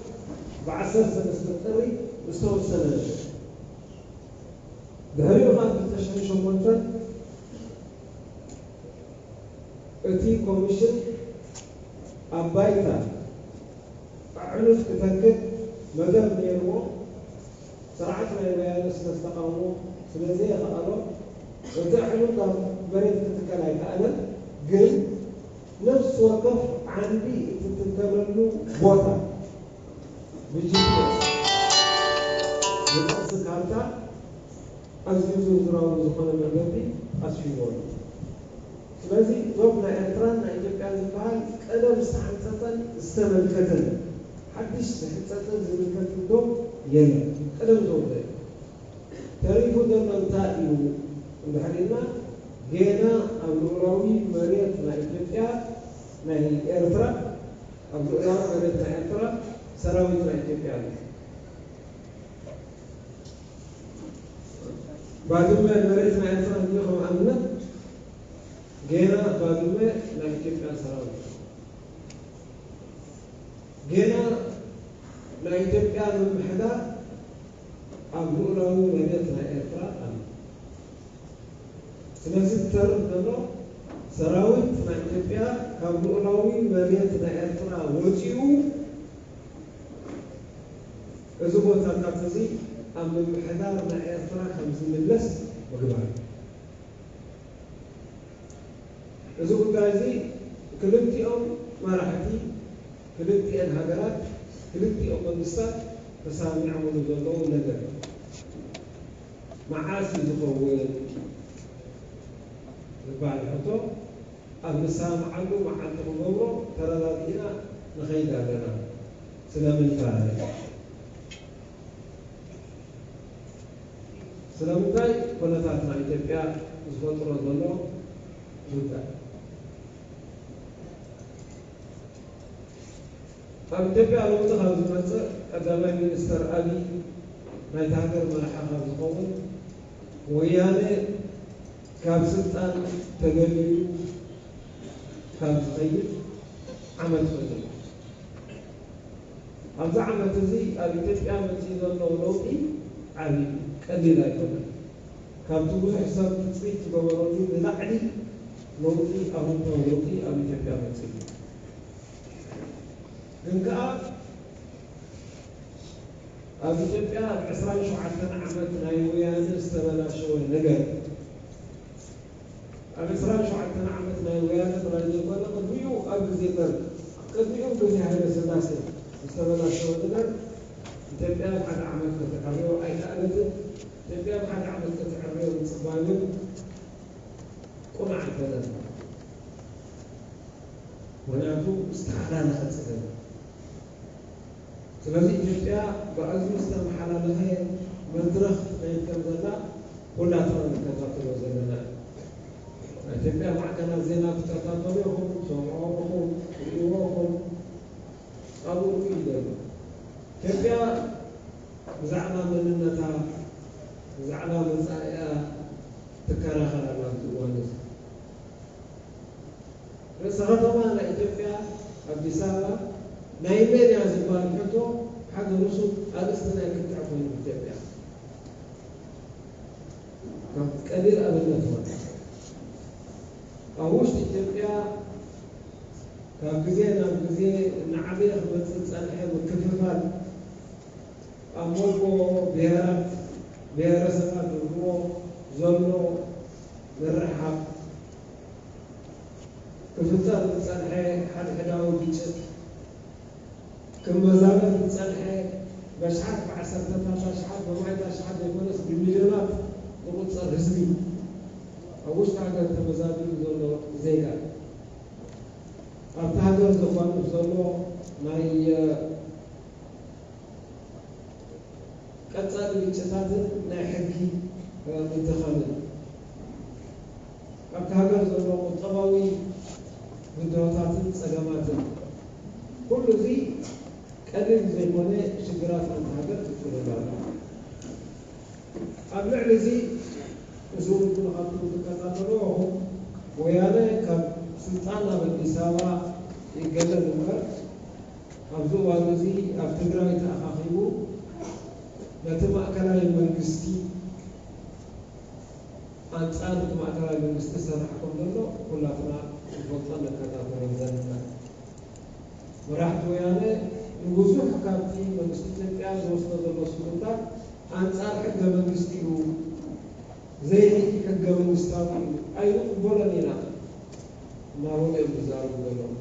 ብዓሰርተ ሰለስተ ጥሪ ዝተወሰነ ነይሩ። ድሕሪኡ ኸኣ ክልተ ሽሕን ሸሞንተን እቲ ኮሚሽን ኣብ ባይታ ኣዕኑድ ክተክል መደብ ነይርዎ። ስርዓት ናይ ወያነ ስለ ዝተቓወሞ፣ ስለ ዘየኸኣሎ፣ እቲ ኣዕኑድ ናብ መሬት ክትከል ኣይከኣለን። ግን ነፍሲ ወከፍ ዓንዲ እትትከለሉ ቦታ ብጂፒኤስ ብቅርሲ ካርታ ኣዝዩ ዝርዝራዊ ዝኾነ መገዲ ኣስፊርዎ ኣሎ። ስለዚ ዶብ ናይ ኤርትራን ናይ ኢትዮጵያን ዝበሃል ቀደም ዝተሓንጸጸን ዝተመልከተን፣ ሓድሽ ዝሕንጸጽን ዝምልከትን ዶብ የለን። ቀደም ተወልደ እዩ። ተሪፉ ዘሎ እንታይ እዩ እንድሕር ኢልና፣ ጌና ኣብ ልኡላዊ መሬት ናይ ኢትዮጵያ፣ ናይ ኤርትራ፣ ኣብ ልኡላዊ መሬት ናይ ኤርትራ ሰራዊት ናይ ኢትዮጵያ ኣሎ። ባድመ መሬት ናይ ኤርትራ እንድዩ፣ ከም ኣብነት ጌና ባድመ ናይ ኢትዮጵያ ሰራዊት። ጌና ናይ ኢትዮጵያ ምምሕዳር ኣብ ልኡላዊ መሬት ናይ ኤርትራ ኣሎ። ስለዚ ተርፍ ዘሎ ሰራዊት ናይ ኢትዮጵያ ካብ ልኡላዊ መሬት ናይ ኤርትራ ወፂኡ እዚ ቦታታት እዚ ኣብ ምምሕዳር ናይ ኤርትራ ከም ዝምለስ ምግባር። እዚ ጉዳይ እዚ ክልቲኦም መራሕቲ ክልቲኤን ሃገራት ክልቲኦም መንግስታት ተሳሚዖምሉ ዘለዉ ነገር እዩ። መዓስ እዩ ዝኸውን ዝበሃል ሕቶ ኣብ ንሰማምዓሉ መዓልቲ ክንገብሮ ተረዳዲእና ንኸይድ ኣለና። ስለምንታይ? ስለምንታይ? ኩነታት ናይ ኢትዮጵያ ዝፈጥሮ ዘሎ ጉዳይ። ኣብ ኢትዮጵያ ለውጢ ካብ ዝመፅእ ቀዳማይ ሚኒስተር ኣብይ ናይታ ሃገር መራሒ ካብ ዝኸውን ወያነ ካብ ስልጣን ተገሊሉ ካብ ዝኸይድ ዓመት ኮይኑ። ኣብዚ ዓመት እዚ ኣብ ኢትዮጵያ መፂኡ ዘሎ ለውጢ ዓብዪ እዩ፣ ቀሊል ኣይኮነን። ካብቲ ብዙሕ ሰብ ትፅቢት ዝገበረሉ ንላዕሊ ለውጢ፣ ኣወንታዊ ለውጢ ኣብ ኢትዮጵያ መፂኡ። ግን ከኣ ኣብ ኢትዮጵያ ኣብ ዕስራን ሸውዓተን ዓመት ናይ ወያነ ዝተበላሸወ ነገር፣ ኣብ ዕስራን ሸውዓተን ዓመት ናይ ወያነ ጥራይ ዘይኮነ፣ ቅድሚኡ ኣብ ግዜ ደርግ፣ ቅድሚኡ ግዜ ሃይለ ስላሴ ዝተበላሸወ ነገር ኢትዮጵያ ኣብ ሓደ ዓመት ከተዕርዮ ኣይከኣለትን። ኢትዮጵያ ኣብ ሓደ ዓመት ከተዕርዮ ምጽባይ እውን ቅኑዕ ኣይኮነን። ምኽንያቱ ዝተሓላለኸ ጸገም። ስለዚ ኢትዮጵያ ብኣዝዩ ዝተመሓላለኸ መድረኽ ትኸይድ ከም ዘላ ኩላትና ንከታተሎ ዘለና እዩ። ናይ ኢትዮጵያ ማዕከናት ዜና ትከታተሉ ኢኹም፣ ትሰምዑ ኢኹም፣ ትርእይዎ ኢኹም። ኣብኡ ርኡይ እዩ ዘሎ። ኢትዮጵያ ብዛዕባ መንነታ፣ ብዛዕባ መጻኢኣ ትከራኸር ኣላ ኣብዚ እዋን እዚ። ርእሰ ከተማ ናይ ኢትዮጵያ ኣዲስ ኣበባ ናይ መን እያ ዝበሃል ሕቶ ሓደ ርሱን ኣርእስቲ ናይ ክትዕ ኮይኑ ኢትዮጵያ። ከም ቀሊል ኣብነት ማለት ኣብ ውሽጢ ኢትዮጵያ ካብ ግዜ ናብ ግዜ እናዓበየ ክመጽእ ዝጸንሐ ምክፍፋል ኣብ መንጎ ብሄራት፣ ብሄረሰባት ዝህልዎ ዘሎ ምርሕሓቕ፣ ክፍጠር ዝጸንሐ ሓድሕዳዊ ግጭት፣ ክመዛበል ዝጸንሐ በሽሓት፣ ብዓሰርተታት ኣሽሓት፣ ብማእት ኣሽሓት ዘይኮነስ ብሚልዮናት ዝቑጸር ህዝቢ፣ ኣብ ውሽጢ ሃገር ተመዛቢሉ ዘሎ ዜጋ፣ ኣብቲ ሃገር ዘጓንፍ ዘሎ ናይ ቀጻሊ ግጭታትን ናይ ሕጊ ምድኻምን፣ ኣብቲ ሃገር ዘሎ ቁጠባዊ ብድሆታትን ጸገማትን፣ ኩሉ እዚ ቀሊል ዘይኮነ ሽግራት ሓንቲ ሃገር ይፍልል ኣሎ። ኣብ ልዕሊ እዚ፣ እዚ እውን ኩልኻትኩም ትከታተልዎ ኢኹም፣ ወያነ ካብ ስልጣን ኣብ ኣዲስ ኣበባ ይገለል እምበር፣ ኣብዚ እዋን እዚ ኣብ ትግራይ ተኣኻኺቡ ነቲ ማእከላይ መንግስቲ ኣንጻር እቲ ማእከላይ መንግስቲ ዝሰርሕ ከም ዘሎ ኩላትና ንፈልጦን ንከታተሎን ዘለና። መራሕቲ ወያነ ንብዙሕ ካብቲ መንግስቲ ኢትዮጵያ ዝወስዶ ዘሎ ስጉምታት ኣንጻር ሕገ መንግስቲ እዩ፣ ዘይሕገ መንግስታዊ እዩ፣ ኣይንቕበሎን ኢና እናበሉ እዮም ዝዛረቡ ዘለዉ።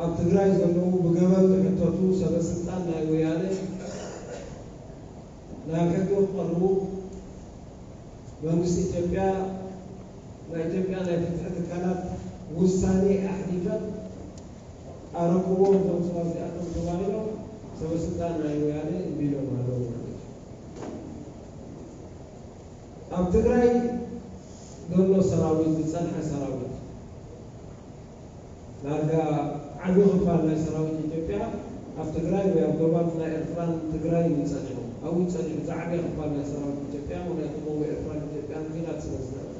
ኣብ ትግራይ ዘለዉ ብገበን ዝሕተቱ ሰበ ስልጣን ናይ ወያነ ናብ ሕጊ ክቐርቡ መንግስቲ ኢትዮጵያ፣ ናይ ኢትዮጵያ ናይ ፍትሒ ትካላት ውሳኔ ኣሕሊፈን ኣረክቦም እዞም ሰባት እዚኣቶም ተባሂሎም ሰበ ስልጣን ናይ ወያነ እምቢ ኢሎም ኣለዉ ማለት እዩ። ኣብ ትግራይ ዘሎ ሰራዊት፣ ዝጸንሐ ሰራዊት፣ ዳርጋ ዓቢ ክፋል ናይ ሰራዊት ኢትዮጵያ ኣብ ትግራይ ወይ ኣብ ዶባት ናይ ኤርትራን ትግራይን እዩ ጸኒሑ። ኣብኡ እዩ ጸኒሑ፣ ዝዓበየ ክፋል ናይ ሰራዊት ኢትዮጵያ፣ ምኽንያቱ መንጎ ኤርትራን ኢትዮጵያን ኲናት ስለ ዝነበረ።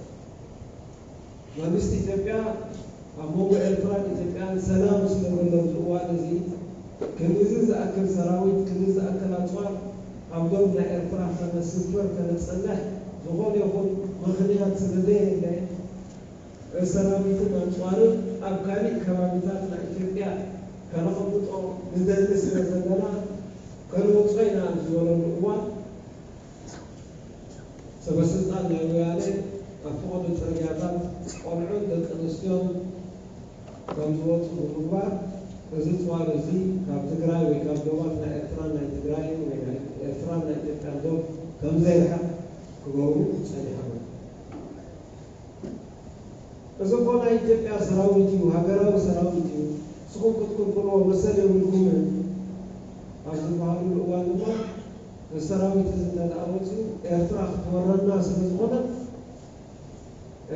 መንግስቲ ኢትዮጵያ ኣብ መንጎ ኤርትራን ኢትዮጵያን ሰላም ስለ ዘሎ ኣብዚ እዋን እዚ ክንድዚ ዝኣክል ሰራዊት፣ ክንድዚ ዝኣክል ኣፅዋር ኣብ ዶብ ናይ ኤርትራ ከነስፍር፣ ከነፅንሕ ዝኾነ ይኹን ምኽንያት ስለ ዘየለ፣ ሰራዊትን ኣፅዋርን ኣብ ካሊእ ከባቢታት ናይ ኢትዮጵያ ከነቐምጦ ንደሊ ስለ ዘለና፣ ከነውፅኦ ኢና ኣብ ዝበለሉ እዋን፣ ሰበስልጣን ናይ ወያነ ኣብ ፈቐዶ ጽርግያታት ቆልዑን ደቂ ኣንስትዮን ከም ዝወጹ ብምግባር፣ እዚ ጽዋር እዚ ካብ ትግራይ ወይ ካብ ዶባት ናይ ኤርትራን ናይ ትግራይን ወይ ናይ ኤርትራን ናይ ኢትዮጵያን ዶብ ከም ዘይርሕቕ ክገብሩ ጸኒሖም። እዚ እኮ ናይ ኢትዮጵያ ሰራዊት እዩ፣ ሃገራዊ ሰራዊት እዩ፣ ንስኹም ክትክልክልዎ መሰል የብልኩምን ኣብ ዝበሃሉሉ እዋን ድማ፣ እዚ ሰራዊት እዚ እንተ ደኣ ወጺኡ ኤርትራ ክትወረና ስለ ዝኾነት፣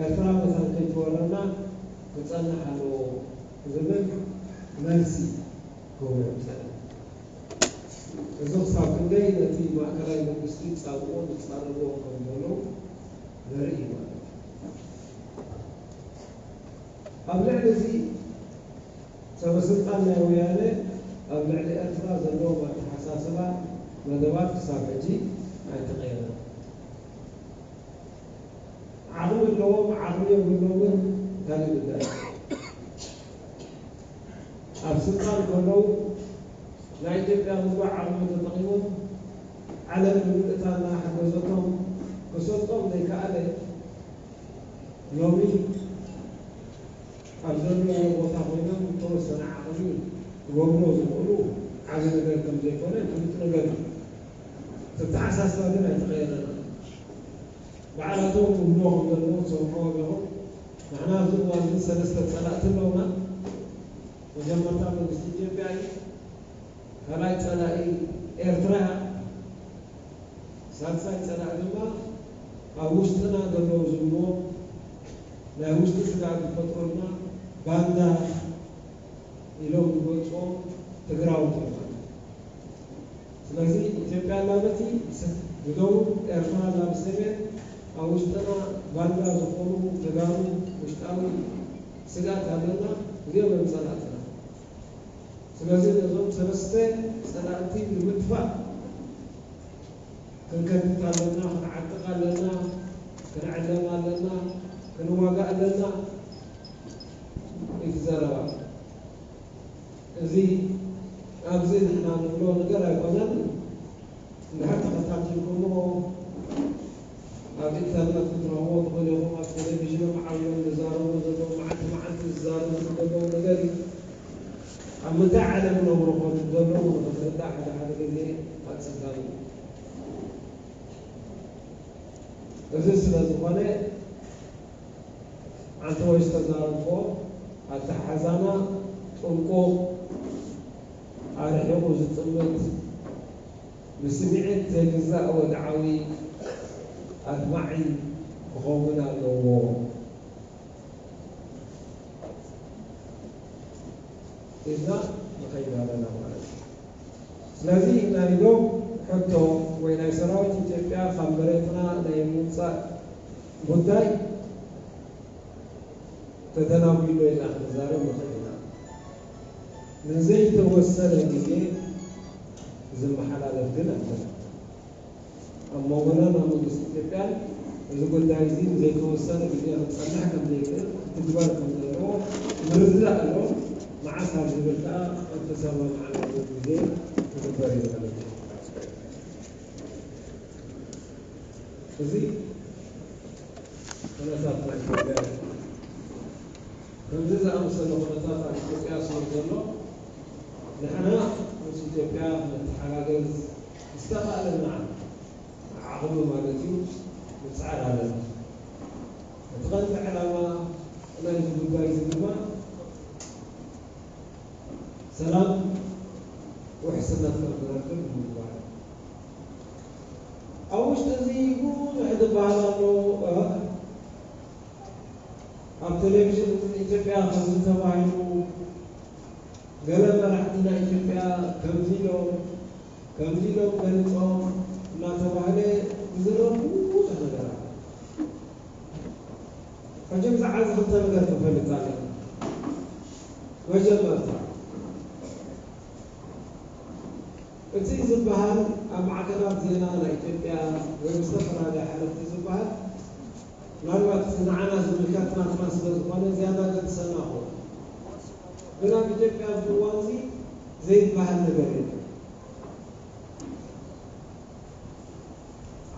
ኤርትራ መታን ከይትወረና ክጸንሕ ኣለዎ ዝብል መልሲ ክህቡ እዮም ጸኒሖም። እዚ ክሳብ ክንደይ ነቲ ማእከላይ መንግስቲ ጻብኦ ዝጻረርዎ ከም ዘለዉ ዘርኢ እዩ ማለት እዩ። ኣብ ልዕሊ እዚ ሰበ ስልጣን ናይ ወያነ ኣብ ልዕሊ ኤርትራ ዘለዎም ኣተሓሳስባ መደባት ክሳብ ሕጂ ኣይተቐየረን። ዓቕሚ ኣለዎም ዓቕሚ የብሎምን ካልእ ጉዳይ። ኣብ ስልጣን ከለዉ ናይ ኢትዮጵያ ህዝቢ ዓቕሚ ተጠቒሞም ዓለም ብምልእታ እናሓገዘቶም ክሰልጦም ዘይከኣለ ሎሚ ኣብ ዘለውዎ ቦታ ኮይኖም ዝተወሰነ ዓቕሚ ክገብርዎ ዝኽእሉ ዓቢ ነገር ከም ዘይኮነ ፍሉጥ ነገር እዩ። እቲ ኣተሓሳስባ ግን ኣይተቐየረን ኣሎ። ባዕላቶም ክብልዎ ከም ዘለዎም ትሰምዕዎም ኢኹም። ንሕና ኣብዚ እዋን እዚ ሰለስተ ጸላእቲ ኣለውና። መጀመርታ መንግስቲ ኢትዮጵያ እዩ። ካልኣይ ጸላኢ ኤርትራ እያ። ሳልሳይ ጸላኢ ድማ ኣብ ውሽጥና ዘለዉ ዝብልዎ ናይ ውሽጢ ስግኣት ዝፈጥሩልና ባንዳ ኢሎም ዝገልጽዎም ትግራዎት እዮም ማለት እዩ። ስለዚ ኢትዮጵያ ኣላ በቲ ስ-፣ ብደቡብ፣ ኤርትራ ኣላ ብሰሜን፣ ኣብ ውሽጥና ባንዳ ዝኾኑ ተጋሩ ውሽጣዊ ስግኣት ኣለና፣ እዚኦም እዮም ጸላእትና። ስለዚ ነዞም ሰለስተ ጸላእቲ ንምጥፋእ ክንከትት ኣለና፣ ክንዓጥቕ ኣለና፣ ክንዕለም ኣለና፣ ክንዋጋእ ኣለና እዩ እቲ ዘረባ። እዚ ኣብዚ ንሕና ንብሎ ነገር ኣይኮነን። እንድሕር ተኸታቲልኩምዎ ኣብ ኢንተርነት ክትረኽብዎ ትኽእሉ ኢኹም። ኣብ ቴሌቪዥኖም ዓብዮም ዝዛረቡ ዘለዉ፣ መዓልቲ መዓልቲ ዝዛረቡ ዘለዉ ነገር እዩ። ኣብ ምንታይ ዓለም ነብሩ ኮኑ ዘለዉ ንኽትርዳእ ሓደ ሓደ ግዜ ኣጸጋሚ እዩ። እዚ ስለ ዝኾነ ኣንተ ወይ ዝተዛረብዎ ኣተሓሕዛና ጥንቁቕ፣ ኣርሒቑ ዝጥምት፣ ብስምዒት ዘይግዛእ ወድዓዊ ኣድማዒ ክኸውን ኣለዎ ኢልና ንኸይድ ኣለና ማለት እዩ። ስለዚ ናይ ዶብ ሕቶ ወይ ናይ ሰራዊት ኢትዮጵያ ካብ መሬትና ናይ ምውፃእ ጉዳይ ተተናጒሎ ኢልና ክንዛረብ ንኽእል ኢና። ንዘይተወሰነ ግዜ ዝመሓላለፍ ግን ኣይኮነን። ኣብ መንጎና ናብ መንግስቲ ኢትዮጵያን እዚ ጉዳይ እዚ ንዘይተወሰነ ግዜ ክጸንሕ ከም ዘይክእል ክትግበር ከም ዘለዎ ምርድዳእ ኣሎ። መዓስ ኣብ ዝብል ከኣ እተሰማምዓሉ ግዜ ክግበር እዩ ማለት እዩ። እዚ ኩነታት ናይ ኢትዮጵያ እዩ። ከምዚ ዝኣመሰለ ኩነታት ኣብ ኢትዮጵያ ስለ ዘሎ፣ ንሕና ምስ ኢትዮጵያ ክንተሓጋገዝ ዝተኻእለና ዓቕሚ ማለት እዩ፣ ንጽዓር ኣለና። እቲ ቀንዲ ዕላማ ናይዚ ጉዳይ እዚ ድማ ሰላም ውሕስነት ከም ዝረክብ ንምግባር። ኣብ ውሽጢ እዚ ብዙሕ ዝበሃል ኣሎ። ኣብ ቴሌቪዥን ኢትዮጵያ ከምዚ ተባሂሉ፣ ገለ መራሕቲ ናይ ኢትዮጵያ ከምዚ ኢሎም፣ ከምዚ ኢሎም ገሊጾም እናተባህለ ዝዝረብ ብዙሕ ነገር ኣሎ። ሕጂ ብዛዕባ እዚ ክልተ ነገር ክፈልጥ ኣለና። መጀመርታ፣ እቲ ዝበሃል ኣብ ማዕከናት ዜና ናይ ኢትዮጵያ ወይ ዝተፈላለያ ሓለፍቲ ዝበሃል፣ ምናልባት እቲ ንዓና ዝምልከት ናትና ስለ ዝኾነ ዝያዳ ገድሰና ኾነ። ግን ኣብ ኢትዮጵያ ኣብዚ እዋን እዚ ዘይበሃል ነገር የለን።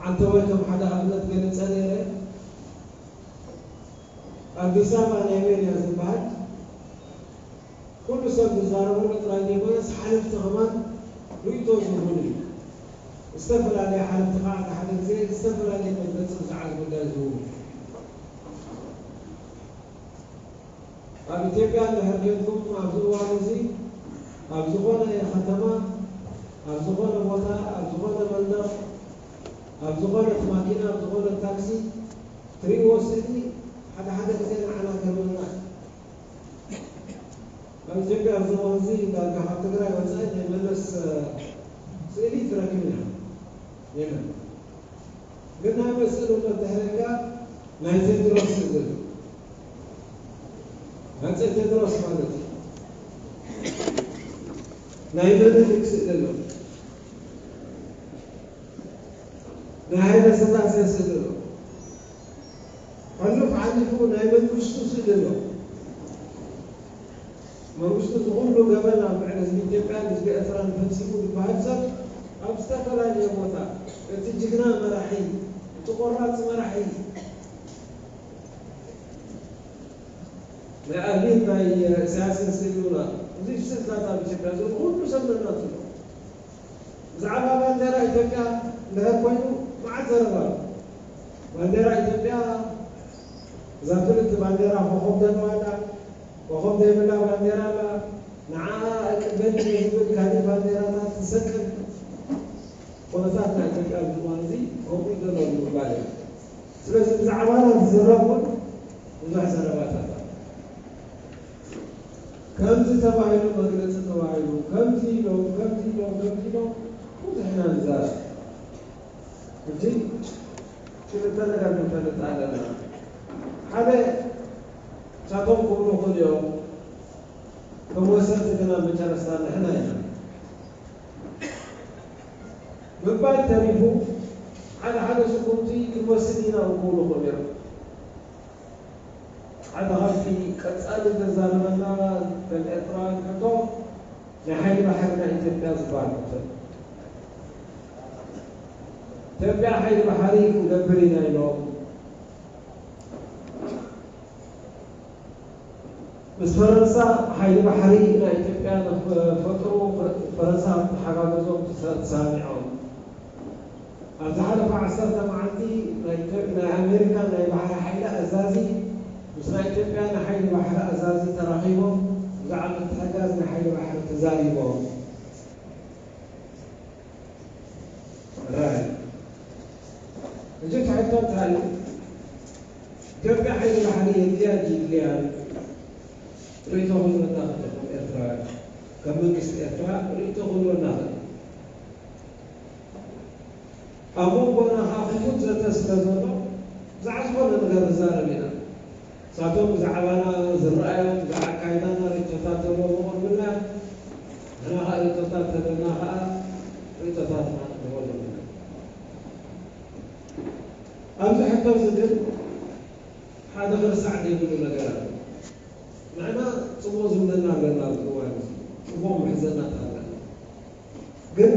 ዓንተወይ ከም ሓደ ኣብነት ገሊጸ ነይረ። ኣዲስ ኣበባ ናይ መን እያ ዝበሃል ኩሉ ሰብ ዝዛረበሉ ጥራይ ዘይኮነስ ሓለፍቲ ከማን ርእይቶ ዝህቡሉ እዩ። ዝተፈላለየ ሓለፍቲ ከዓ ሓደ ሓደ ግዜ ዝተፈላለየ መግለፂ ብዛዕባ እዚ ጉዳይ ዝህቡ። ኣብ ኢትዮጵያ እንድሕር ኬድኩም ኣብዚ እዋን እዚ ኣብ ዝኾነ ከተማ፣ ኣብ ዝኾነ ቦታ፣ ኣብ ዝኾነ መንደቕ፣ ኣብ ዝኾነት ማኪና፣ ኣብ ዝኾነ ታክሲ ትርእይዎ ስእሊ ሓደ ሓደ ግዜ ንዓና ገርመና። ኣብ ኢትዮጵያ ኣብዚ እዋን እዚ ዳርጋ ካብ ትግራይ ወፃኢ ናይ መለስ ስእሊ ትረክብ ኢና የለን። ግን ናይ መን ስእሊ ኣሎ እንተሕረካ ናይ ቴድሮስ ስእሊ ኣሎ። ሃፀይ ቴድሮስ ማለት እዩ። ናይ ምኒልክ ስእሊ ኣሎ። ናይ ሃይለ ስላሴ ስእሊ ኣሎ። ሕሉፍ ሓሊፉ ናይ መንግስቱ ስእሊ ኣሎ። መንግስቱ ዝኹሉ ገበን ኣብ ልዕሊ ህዝቢ ኢትዮጵያን ህዝቢ ኤርትራን ፈፂሙ ዝበሃል ሰብ ኣብ ዝተፈላለየ ቦታ እቲ ጅግና መራሒ፣ እቲ ቆራፅ መራሒ ናይ ኣብይን ናይ ኢሳያስን ስእሊ እውን ኣሎ። እዚ ስእልታት ኣብ ኢትዮጵያ ዘሎ ኩሉ ሰብ ነናቱ ኣሎ። ብዛዕባ ባንዴራ ኢትዮጵያ እንድሕር ኮይኑ መዓት ዘረባ ኣሎ። ባንዴራ ኢትዮጵያ እዛ ፍልጥቲ ባንዴራ ኮኾብ ዘለዋ ኣላ፣ ኮኾብ ዘይብላ ባንዴራ ኣላ። ንዓኣ ኣይቅበልን እየ ዝብል ካሊእ ባንዴራታት ዝሰቅል ኩነታት ናይ ኢትዮጵያ ኣብዚ እዋን እዚ ከምኡ እዩ ዘሎ ንምባል እዩ። ስለዚ ብዛዕባና ዝዝረብ እውን ብዙሕ ዘረባታት ኣሎ። ከምዚ ተባሂሉ መግለፂ ተባሂሉ ከምዚ ኢሎም ከምዚ ኢሎም ከምዚ ኢሎም ብዙሕ ኢና ንዛረብ። ሕጂ ክልተ ነገር ክንፈልጥ ኣለና። ሓደ ንሳቶም ክብሉ ይኽእሉ እዮም፣ ከም ወሰንቲ ግን ኣብ መጨረስታ ንሕና ኢና ምባል ተሪፉ ሓደ ሓደ ስጉምቲ ክንወስድ ኢና እውን ክብሉ ይኽእሉ እዮም። ሓደ ካብቲ ቀጻሊ ዘዛርበና ከም ኤርትራውያን ሕቶ ናይ ሓይሊ ባሕሪ ናይ ኢትዮጵያ ዝበሃል ሕቶ እዩ። ኢትዮጵያ ሓይሊ ባሕሪ ክንገብር ኢና ኢሎም ምስ ፈረንሳ ሓይሊ ባሕሪ ናይ ኢትዮጵያ ንኽፈጥሩ ፈረንሳ ክተሓጋግዞም ተሰ-፣ ተሰማሚዖም። ኣብ ዝሓለፈ ዓሰርተ መዓልቲ ናይ ኢትዮ-፣ ናይ ኣሜሪካ ናይ ባሕሪ ሓይሊ ኣዛዚ ምስ ናይ ኢትዮጵያ ናይ ሓይሊ ባሕሪ ኣዛዚ ተራኺቦም ብዛዕባ ምትሕጋዝ ናይ ሓይሊ ባሕሪ ተዛሪቦም። ራይ። ሕጂ እቲ ሕቶ እንታይ እዩ? ኢትዮጵያ ሓይሊ ባሕሪ የድልያ ድዩ የድልያን? ርእይቶ ክህልወና ክእል ከም ኤርትራውያን፣ ከም መንግስቲ ኤርትራ ርእይቶ ክህልወና ክእል። ኣብ መንጎና ከዓ ክፉት ዘተ ስለ ዘሎ፣ ብዛዕባ ዝኾነ ነገር ንዛረብ ኢና። ንሳቶም ብዛዕባና ዝረኣዮም፣ ብዛዕባ ኣካይዳና ርእይቶታት ዘለዎም የቕርቡልና፣ ንሕና ከዓ ርእይቶታት ተለና ከዓ ርእይቶታትና ክንህበሎም ኢና። ኣብዚ ሕቶ እዚ ግን ሓደ ክርሳዕ ዘይብሉ ነገር ኣሎ። ንሕና ጽቡቕ ዝምድና ኣለና ኣብዚ እዋን እዚ፣ ጽቡቕ ምሕዝነት ኣለና። ግን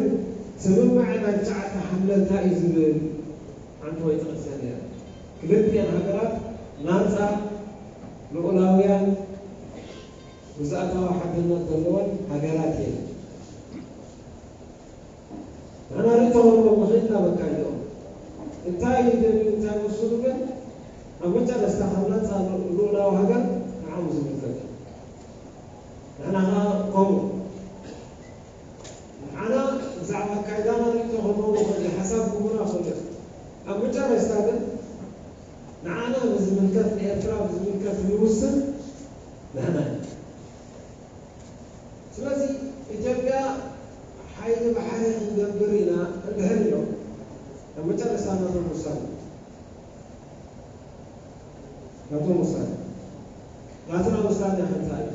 ስምምዕ ናይ ትሽዓተ ሓምለ እንታይ እዩ ዝብል ሓንቲ ወይ ጥቕሰን እያ። ክልቲኤን ሃገራት ናጻ፣ ልኡላውያን፣ ግዝኣታዊ ሓድነት ዘለወን ሃገራት እየን። ንሕና ርእይቶ ክንህቦም ንኽእል ኢና በቃ ኢሎም። እንታይ ይደልዩ፣ እንታይ ይወስኑ ግን ኣብ መጨረስታ ከም ናጻ ልኡላዊ ሃገር ንዓኦም ዝምልከት እዩ። ንሕና ኸዓ ከምኡ። ንዓና ብዛዕባ ኣካይዳና ርእይቶ ክህልዎም ይኽእል እዩ፣ ሓሳብ ክህቡና ይኽእሉ እዮም። ኣብ መጨረስታ ግን ንዓና ብዝምልከት፣ ንኤርትራ ብዝምልከት ዝውስን ንሕና ኢና። ስለዚ ኢትዮጵያ ሓይሊ ባሕሪ ክንገብር ኢና እንድሕር ኢሎም፣ ኣብ መጨረስታ ናቶም ውሳነ፣ ናቶም ውሳነ፣ ናትና ውሳነ ከ እንታይ እዩ?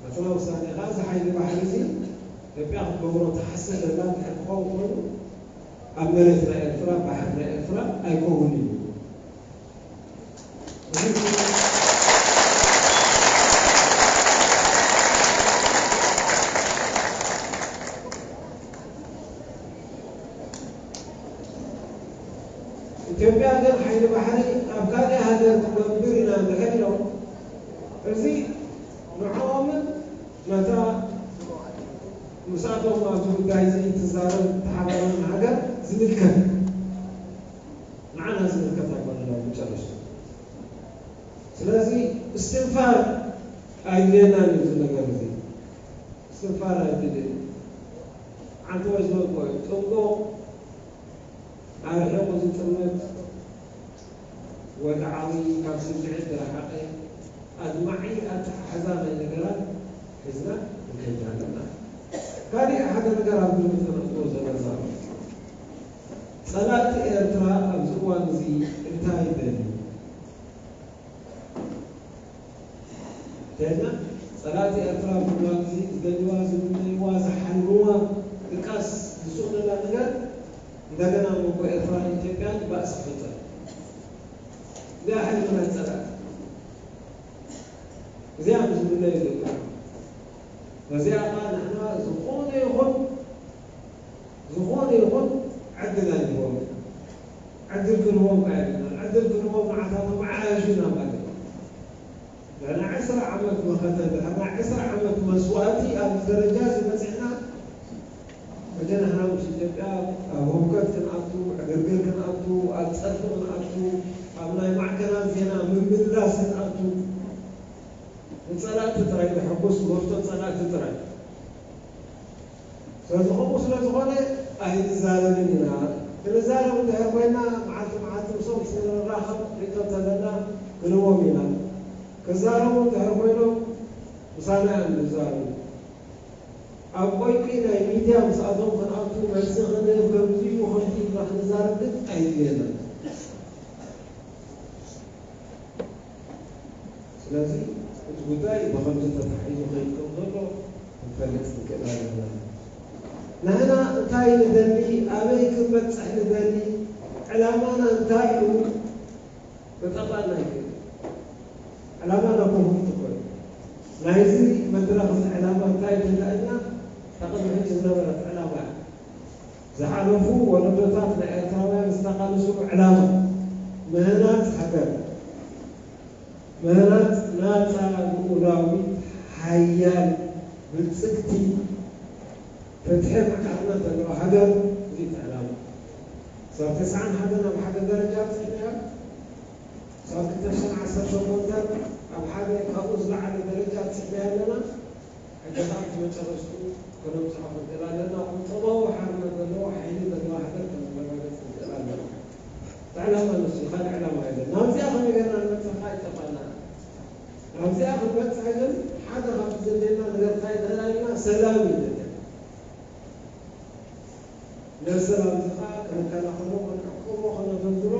ናትና ውሳነ ከኣ እዚ ሓይሊ ባሕሪ እዚ ኢትዮጵያ ክትገብሮ ትሓስብ ዘላ እንድሕር ክኸውን ኮይኑ፣ ኣብ መሬት ናይ ኤርትራ፣ ባሕሪ ናይ ኤርትራ ኣይከውንን እዩ። ኢትዮጵያ ግን ሓይሊ ባሕሪ ኣብ ካልእ ሃገር ክገብር ኢና እንድሕር ኢሎም፣ እዚ ንዕኦምን ነታ ምስኣቶም ኣብዚ ጉዳይ እዚ ትዛረብ እትሓበረን ሃገር ዝምልከት፣ ንዓና ዝምልከት ኣይኮነን ኣብ መጨረሽታ። ስለዚ እስትንፋር ኣይድልየናን እዩ እዚ ነገር እዚ። እስትንፋር ኣይድልን። ሓንቲ ወይ ዝበልኮ እዩ። ጥንቁቕ፣ ኣርሒቑ ዝጥምት፣ ወግዓዊ፣ ካብ ስምዒት ዝረሓቐ፣ ኣድማዒ ኣተሓሕዛ ናይ ነገራት ሒዝና ክንከይድ ኣለና። ካሊእ ሓደ ነገር ኣብ ግምት ከነእትዎ ዘለና፣ ጸላእቲ ኤርትራ ኣብዚ እዋን እዚ እንታይ ይደልዩ? እንተኢልና፣ ጸላእቲ ኤርትራ ኣብዚ እዋን እዚ ዝደልዩዋ፣ ዝምነይዋ፣ ዝሓልምዋ፣ ድቃስ ዝስእኑላ ነገር እንደገና መንጎ ኤርትራን ኢትዮጵያን ባእሲ ክፍጠር። እዚኣ ሓይሊ ናይ ጸላእቲ። እዚኣ ምስ ዝምነዩ ዘለዉ። በዚኣ ኸኣ ንሕና ዝኾነ ይኹን፣ ዝኾነ ይኹን ዕድል ኣይንህቦም። ዕድል ክንህቦም ከኣ የብልናን። ዕድል ክንህቦም ንዓታቶም ዓያሹ ኢና ማለት እዩ። ድሕሪ ዕስራ ዓመት መኸተ፣ ድሕሪ ዕስራ ዓመት መስዋእቲ ኣብዚ ደረጃ እዚ በጺሕና፣ ሕጂ ንሕና ምስ ኢትዮጵያ ኣብ ህውከት ክንኣቱ፣ ዕግርግር ክንኣቱ፣ ኣብ ጸርፊ ክንኣቱ፣ ኣብ ናይ ማዕከናት ዜና ምምልላስ ክንኣቱ፣ ንጸላእቲ ጥራይ ዘሐጉስ መፍቶ ጸላእቲ ጥራይ። ስለዚ ከምኡ ስለ ዝኾነ ኣይንዛረብን ኢና። ክንዛረብ እንድሕር ኮይና መዓልቲ መዓልቲ ምስኦም ስንራኸብ ርኢቶ እንተለና ክንህቦም ኢና። ክዛረቡ እንድሕር ኮይኖም ምሳና እዮም ዝዛረቡ። ኣብ ቆይቂ ናይ ሚድያ ምስኣቶም ክንኣቱ መልሲ ክንህብ ከምዚ እዩ ከምዚ ኢልና ክንዛረብ ግን ኣይድልየናን። ስለዚ እቲ ጉዳይ ብኸምዚ ተታሒዙ ከይድ ከም ዘሎ ክንፈልጥ ንክእል ኣለና። ንሕና እንታይ ንደሊ፣ ኣበይ ክንበጽሕ ንደሊ፣ ዕላማና እንታይ እዩ፣ ክጠፍኣና ይኽእል። ዕላማና ክፉት እኮ እዩ። ናይዚ መድረኽ እዚ ዕላማ እንታይ እዩ ተላኢልና? እታ ቅድሚ ሕጂ ዝነበረት ዕላማ እያ። ዝሓለፉ ወለዶታት ናይ ኤርትራውያን ዝተቓለስሉ ዕላማ፣ ምህናጽ ሃገር፣ ምህናጽ ናጻ፣ ልኡላዊት፣ ሓያል፣ ብልጽግቲ፣ ፍትሒ፣ ማዕርነት ዘለዋ ሃገር፣ እዚ እቲ ዕላማ። ክሳብ ተስዓን ሓደን ኣብ ሓደ ደረጃ ኣብጺሕናዮ። ክሳብ ክልተ ሽሕን ዓሰርተ ሸሞንተን ኣብ ሓደ ካብኡ ዝለዓለ ደረጃ ኣብጺሕናዮ ኣለና። ሕጂ ከኣ እቲ መጨረሽትኡ ከነብጽሖ ክንክእል ኣለና። ቁጠባዊ ሓርነት ዘለዎ ሓይሊ ዘለዋ ሃገር ከነረጋግጽ ክንክእል ኣለና። እቲ ዕላማ ንሱ እዩ፣ ካልእ ዕላማ የለን። ናብዚኣ ከመይ ጌርና ንበጽሕ ከኣ ይጠፍኣና። ናብዚኣ ክንበጽሕ ግን ሓደ ካብቲ ዘድልየና ነገር እንታይ እዩ ተላኢልና? ሰላም እዩ ዘድልየና። ነዚ ሰላም እዚ ከኣ ክንከላኸሎ፣ ክንዕቅቦ፣ ከነደልድሎ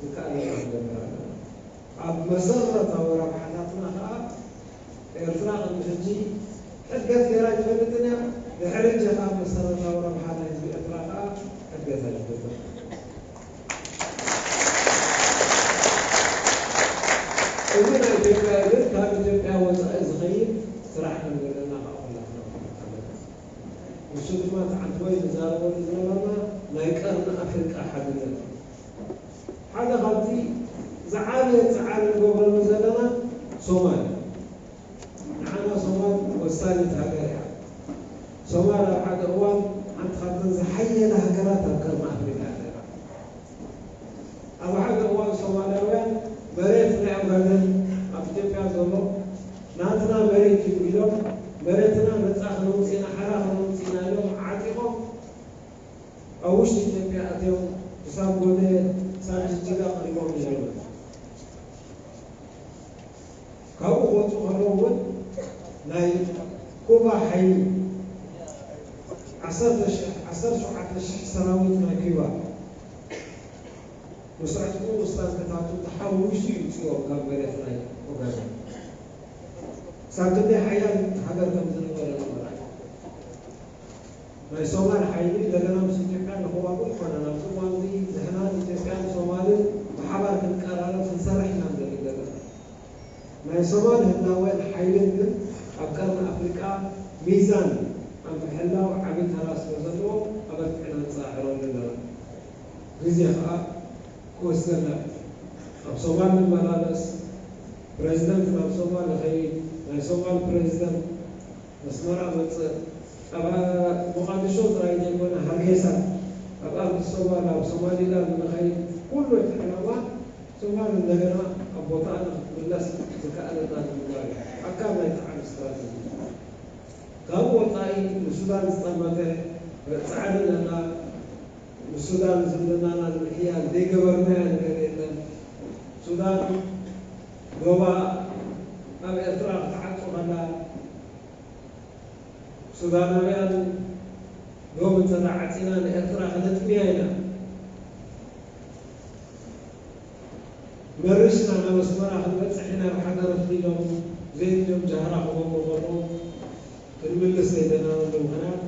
ዝከኣለና ክንገብር ኣለና። ኣብ መሰረታዊ ረብሓታትና ከኣ ኤርትራ ቅድሚ ሕጂ ሕድገት ገይራ ኣይትፈልጥን እያ። ድሕሪ ሕጂ ከኣ መሰረታዊ ረብሓ ናይ ህዝቢ ኤርትራ ከኣ ሕድገት ኣይትገብር። እዚ ናይ ኢትዮጵያ ግን ካብ ኢትዮጵያ ወጻኢ ዝኸይድ ስራሕ ከም ዘለና ከኣ ኩላትና ንፈልጥ ኣለና። ንሱ ድማ እቲ ዓንተቦይ ንዛረበሉ ዝነበርና ናይ ቀርኒ ኣፍሪቃ ሓድነት እዩ። ሓደ ካብቲ ዝዓበየ ጻዕሪ ንገብረሉ ዘለና ሶማል። ንዓና ሶማል ወሳኒት ሃገር እያ። ሶማል ኣብ ሓደ እዋን ሓንቲ ካብተን ዝሓየላ ሃገራት ኣብ ቀርኒ ኣፍሪቃ እያ ነይራ። ኣብ ሓደ እዋን ሶማላውያን መሬት ናይ ኦጋደን ኣብ ኢትዮጵያ ዘሎ ናትና መሬት እዩ ኢሎም መሬትና ነጻ ከነውጽእ ኢና፣ ሓራ ከነውጽእ ኢና ኢሎም ዓጢቖም ኣብ ውሽጢ ኢትዮጵያ ኣትዮም ክሳብ ጎዴ፣ ክሳብ ጅጅጋ ቀሪቦም እዮም። ካብኡ ክወጹ ከለዉ እውን ናይ ኩባ ሓይሊ ዓሰርተ ሽሕ፣ ዓሰርተ ሸውዓተ ሽሕ ሰራዊት ናይ ኩባ ምስ ዕጥቁ ምስ ታንክታቱ ተሓዊሱ እዩ ውጽዎም ካብ መሬት ናይ ኦጋዴን። ክሳብ ክንደይ ሓያል ሃገር ከም ዝነበረ ንምርኣይ። ናይ ሶማል ሓይሊ እንደገና ምስ ኢትዮጵያ ንኽዋግኡ ኣይኮነን። ኣብዚ እዋን እዚ ንሕና ኢትዮጵያን ሶማልን ብሓባር ክንቀራረብ ክንሰርሕ ኢና ንደሊ ዘለና። ናይ ሶማል ህላወን ሓይልን ግን ኣብ ቀርኒ ኣፍሪቃ ሚዛን ኣብ ምሕላው ዓቢ ተራ ስለ ዘለዎ ኣበርቲዕና ንጻዕረሉ ኣለና። ግዜ ከኣ ክወስደና እዩ። ኣብ ሶማል ንመላለስ፣ ፕረዚደንት ናብ ሶማል ይኸይድ፣ ናይ ሶማል ፕረዚደንት ኣስመራ መጽእ፣ ኣብ ሞቓዲሾ ጥራይ ዘይኮነ ሃርጌሳ፣ ኣብ ኣዲስ ኣበባ፣ ኣብ ሶማሊላንድ ንኸይድ፣ ኩሉ እቲ ዕላማ ሶማል እንደገና ኣብ ቦታኣ ንክትምለስ ዝከኣለና ንምግባር እዩ። ኣካል ናይ ጣዕሚ ስትራተጂ። ካብኡ ወጻኢ ንሱዳን ዝጠመተ ጻዕሪ ኣለና። ንሱዳን ዝምድናና ንምሕያል ዘይገበርናዮ ነገር የለን። ሱዳን ዶባ ኣብ ኤርትራ ክትዓጹ ከላ ሱዳናውያን ዶብ እንተ ደኣ ዓጺና ንኤርትራ ከነጥምያ ኢና። መሪስና ናብ ኣስመራ ክንበጽሕ ኢና ብሓገር ኣፍሊሎም ዘይድልዮም ጃህራ ክገብሩ ከለዉ ክንምልስ ዘይደለናሉ ምኽንያት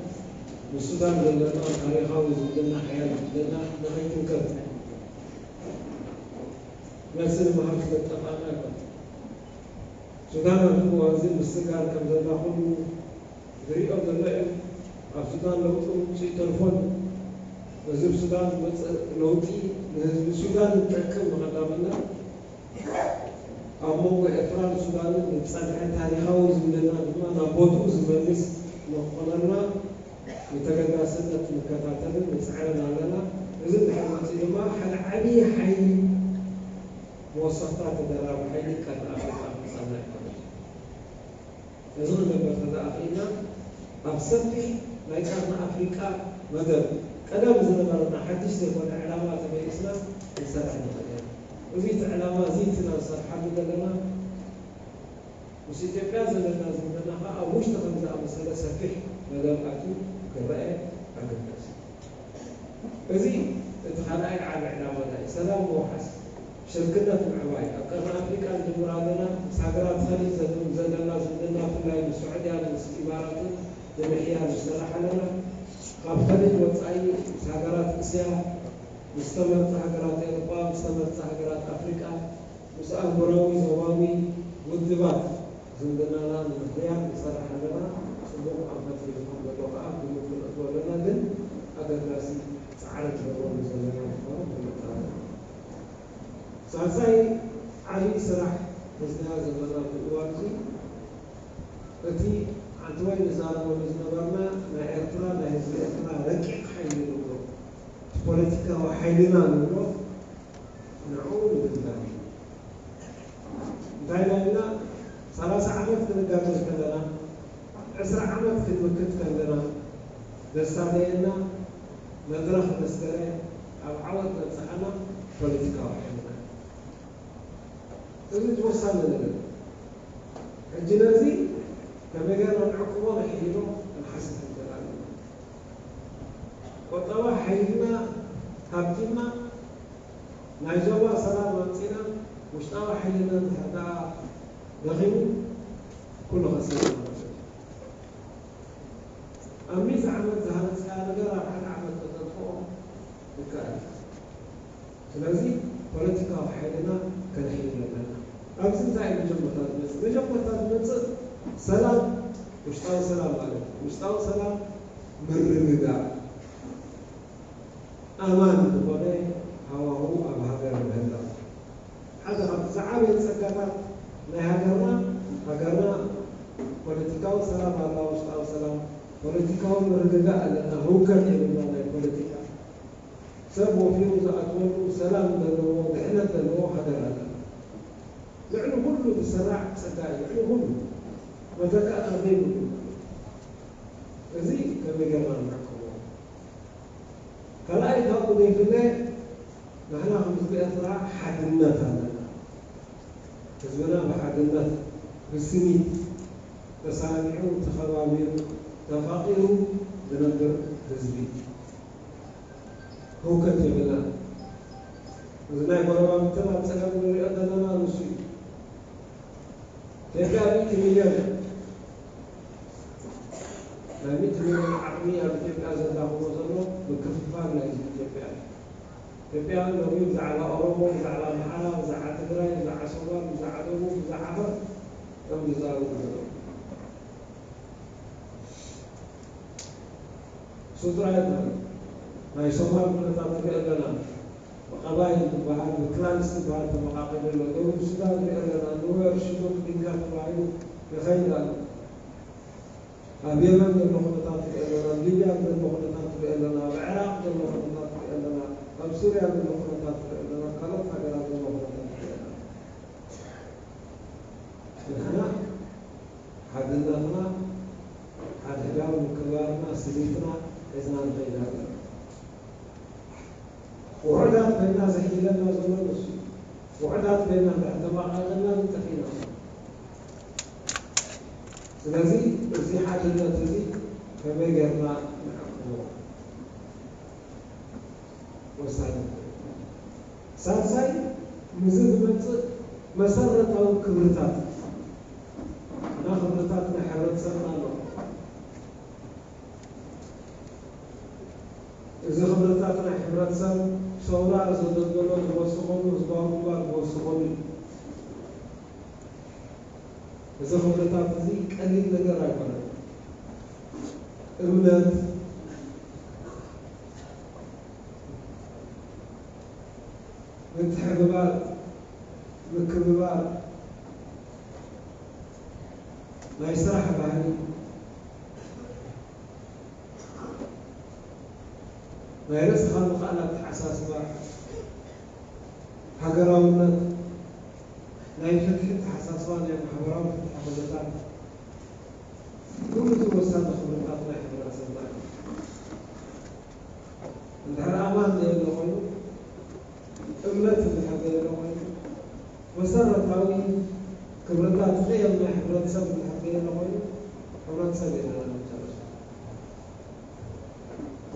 ንሱዳን ዘለና ታሪኻዊ ዝምድና ሓያል ዝምድና ንኸይትንከፍ መልሲ ንምሃብ ስለዝጠፍኣና ኣይኮነን። ሱዳን ኣብዚ እዋን እዚ ምስጋር ከም ዘላ ኩሉ ዝሪኦ ዘሎ እዩ። ኣብ ሱዳን ለውጢ ምምፅኡ ይተርፎን ነዚ ብሱዳን ዝመፅእ ለውጢ ንህዝቢ ሱዳን ዝጠቅም ብቐዳምነት ኣብ መንጎ ኤርትራን ሱዳንን ዝጸንሐ ታሪኻዊ ዝምድና ድማ ናብ ቦትኡ ዝመልስ ንክኾነልና ብተገዳስነት ንከታተልን ንጽዕርን ኣለና። እዚ እንድሕር መጺኡ ድማ ሓደ ዓብዪ ሓይሊ መወሰኽታ ተደራቢ ሓይሊ ቀርኒ ኣፍሪቃ ክመጻና ይኽእል። እዚ ክንገብር ተደኣ ኽኢልና ኣብ ሰፊሕ ናይ ቀርኒ ኣፍሪቃ መደብ ቀደም ዝነበረና ሓድሽ ዘይኮነ ዕላማ ተመሊስና ክንሰርሕ ንኽእል ኢና። እዚ እቲ ዕላማ እዚ እቲ ኢና ንሰርሓሉ ዘለና። ምስ ኢትዮጵያ ዘለና ዝምድና ኸዓ ኣብ ውሽጢ ከም ዝኣመሰለ ሰፊሕ መደብ ኣትዩ ክረአ ኣገዳሲ እዩ። እዚ እቲ ካልኣይ ዓቢ ዕላማና እዩ። ሰላም ምውሓስ፣ ሽርክነት ምዕባይ። ኣብ ቀርኒ ኣፍሪቃ ንጅምር ኣለና። ምስ ሃገራት ኸሊጅ ዘለ-፣ ዘለና ዝምድና ብፍላይ ምስ ስዑድያን ምስ ኢማራትን ንምሕያል ንሰርሕ ኣለና። ካብ ኸሊጅ ወጻኢ ምስ ሃገራት እስያ፣ ምስ ተመርጻ ሃገራት ኤውሮጳ፣ ምስ ተመርጻ ሃገራት ኣፍሪቃ፣ ምስ ኣህጉራዊ ዞባዊ ውድባት ዝምድናና ንምሕያል ንሰርሕ ኣለና። ጽቡቕ ኣንፈት ሒዙ ከም ዘሎ ከኣ ግምት ንእትዎ ኣለና፣ ግን ኣገዳሲ ጻዕሪ ንገብረሉ ዘለና ምዃኑ ክፍለጥ ኣለዎ። ሳልሳይ ዓቢ ስራሕ ሒዝናዮ ዘለና ኣብዚ እዋን እዚ፣ እቲ ሓንቲ ወይ ንዛረበሉ ዝነበርና ናይ ኤርትራ፣ ናይ ህዝቢ ኤርትራ ረቂቕ ሓይሊ ንብሎ፣ እቲ ፖለቲካዊ ሓይልና ንብሎ፣ ንዕኡ ንምድላል እዩ። እንታይ ኢልና ኢልና፣ ሰላሳ ዓመት ክንጋገዝ ከለና፣ ዕስራ ዓመት ክንምክት ከለና፣ ዘሳለየና መድረኽ መስከረ ኣብ ዓወት ዘብጽሓና ፖለቲካዊ ሓይልና እዩ። እዚ እቲ ወሳኒ ነገር። ሕጂ ነዚ ከመይ ጌርና ንዕቅቦ ንሕይሎ ክንሓስብ ንኽእል ኣለና። ቁጠባ ሓይልና ሃብቲምና ናይ ዞባ ሰላም ኣምጺና ውሽጣዊ ሓይልና እንድሕር ደኣ ደኺሙ ኩሉ ከስርና ማለት እዩ። ኣብ ሚእቲ ዓመት ዝሃነጽካዮ ነገር ኣብ ሓደ ዓመት ከተጥፍኦ ይከኣል። ስለዚ ፖለቲካዊ ሓይልና ከነሕይል ኣለና። ኣብዚ እንታይ እዩ መጀመርታ ዝመጽእ? መጀመርታ ዝመጽእ ሰላም፣ ውሽጣዊ ሰላም ማለት እዩ። ውሽጣዊ ሰላም ምርግጋእ፣ ኣማን ዝኾነ ሃዋሁ ኣብ ሃገር ምህላው። ሓደ ካብቲ ዝዓበየ ጸጋታት ናይ ሃገርና፣ ሃገርና ፖለቲካዊ ሰላም ኣለዋ፣ ውሽጣዊ ሰላም፣ ፖለቲካዊ ምርግጋእ ኣለና፣ ህውከት የብልና ናይ ፖለቲካ። ሰብ ወፊሩ ዝኣትወሉ ሰላም ዘለዎ፣ ድሕነት ዘለዎ ሃገር ኣለና። ልዕሊ ኩሉ ዝስራዕ ጸጋ እዩ፣ ልዕሊ ኩሉ መተካእታ ዘይብሉ። እዚ ከመይ ጌርና ንዕቅቦ? ካልኣይ ካብኡ ዘይፍለ ንሕና ከም ህዝቢ ኤርትራ ሓድነት ኣለና። ህዝብና ብሓድነት፣ ብስኒት፣ ተሰማሚዑ፣ ተኸባቢሩ፣ ተፋቒሩ ዝነብር ህዝቢ። ህውከት የብልና። እዚ ናይ ጎረባብትና ኣብ ጸገም ንሪኦ ዘለና ንሱ እዩ። ኢትዮጵያ ሚእቲ ሚልዮን እያ። ናይ ሚእቲ ሚልዮን ዓቕሚ ኣብ ኢትዮጵያ ዘዳኽሞ ዘሎ ምክፍፋል ናይ ህዝቢ ኢትዮጵያ እዩ። ኢትዮጵያ ሎሚ ብዛዕባ ኦሮሞ፣ ብዛዕባ ኣምሓራ፣ ብዛዕባ ትግራይ፣ ብዛዕባ ሶማል፣ ብዛዕባ ደቡብ፣ ብዛዕባ ዓፈር እዮም ዝዛረቡ ዘለዉ። እሱ ጥራይ ኣይኮነን። ናይ ሶማል ኩነታት ንርኢ ኣለና። ብቐባይል ዝበሃል፣ ብክላንስ ዝበሃል ተመቓቒሉ ኣሎ። ደቡብ ሱዳን ንርኢ ኣለና። ኑዌር፣ ሽሉክ፣ ዲንካ ተባሂሉ ይኸይድ ኣሎ። ኣብ የመን ዘሎ ኩነታት ንርኢ ኣለና። ኣብ ሊብያ ዘሎ ኩነታት ንርኢ ኣለና። ኣብ ዕራቕ ዘሎ ኩነታት ንርኢ ኣለና። ኣብ ሱርያ ዘሎ ኩነታት ንርኢ ኣለና። ኣብ ካልኦት ሃገራት ዘሎ ኩነታት ንርኢ ኣለና። ንሕና ሓድነትና፣ ሓድሕዳዊ ምክብባርና፣ ስኒትና ሒዝና ንኸይድ ኣለና። ውሑዳት ኮይና ዘሕይለና ዘሎ ንሱ እዩ። ውሑዳት ኮይና እንድሕር ተመቓቒልና ንጠፊእና። ስለዚ እዚ ሓድነት እዚ ከመይ ጌርና ንዕቅቦ? ወሳኒ። ሳልሳይ፣ ምስዚ ዝመጽእ መሰረታዊ ክብርታት፣ እና ክብርታት ናይ ሕብረተሰብና ኣሎ። እዚ ክብርታት ናይ ሕብረተሰብ ሰውራ ዘደልደሎ ዝወሰኸሉ፣ ህዝባዊ ግንባር ዝወሰኸሉ እዩ። እዚ ክብርታት እዚ ቀሊል ነገር ኣይኮነን። እምነት፣ ምትሕብባር፣ ምክብባር፣ ናይ ስራሕ ባህሊ፣ ናይ ርእስኻ ምኽኣል ኣተሓሳስባ፣ ሃገራውነት፣ ናይ ፍትሒ ኣተሓሳስባ፣ ናይ ማሕበራዊ ፍትሒ ኩነታት፣ ኩሉ እቲ ወሳኒ ክብርታት ናይ ሕብረተሰብና እዩ። እንድሕር ኣማን ዘየሎ ኮይኑ፣ እምነት እንድሕር ዘየሎ ኮይኑ፣ መሰረታዊ ክብርታት ቅየም ናይ ሕብረተሰብ እንድሕር ዘየሎ ኮይኑ፣ ሕብረተሰብ የለን ኣብ መጨረሻ።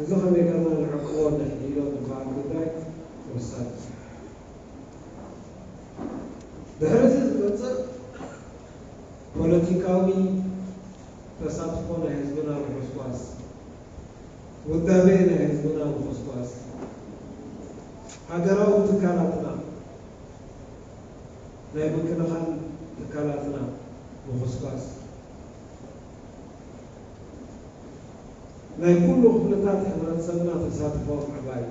እዚ ከመይ ጌርና ንዕቅቦ ንሕይሎ ዝበሃል ጉዳይ ወሳኒ እዩ። ድሕሪ እዚ ዝመጽእ ፖለቲካዊ ተሳትፎ ናይ ህዝብና ምኹስኳስ፣ ውዳቤ ናይ ህዝብና ምኹስኳስ፣ ሃገራዊ ትካላትና፣ ናይ ምክልኻል ትካላትና ምኹስኳስ፣ ናይ ኩሉ ክፍልታት ሕብረተሰብና ተሳትፎ ምዕባይ፣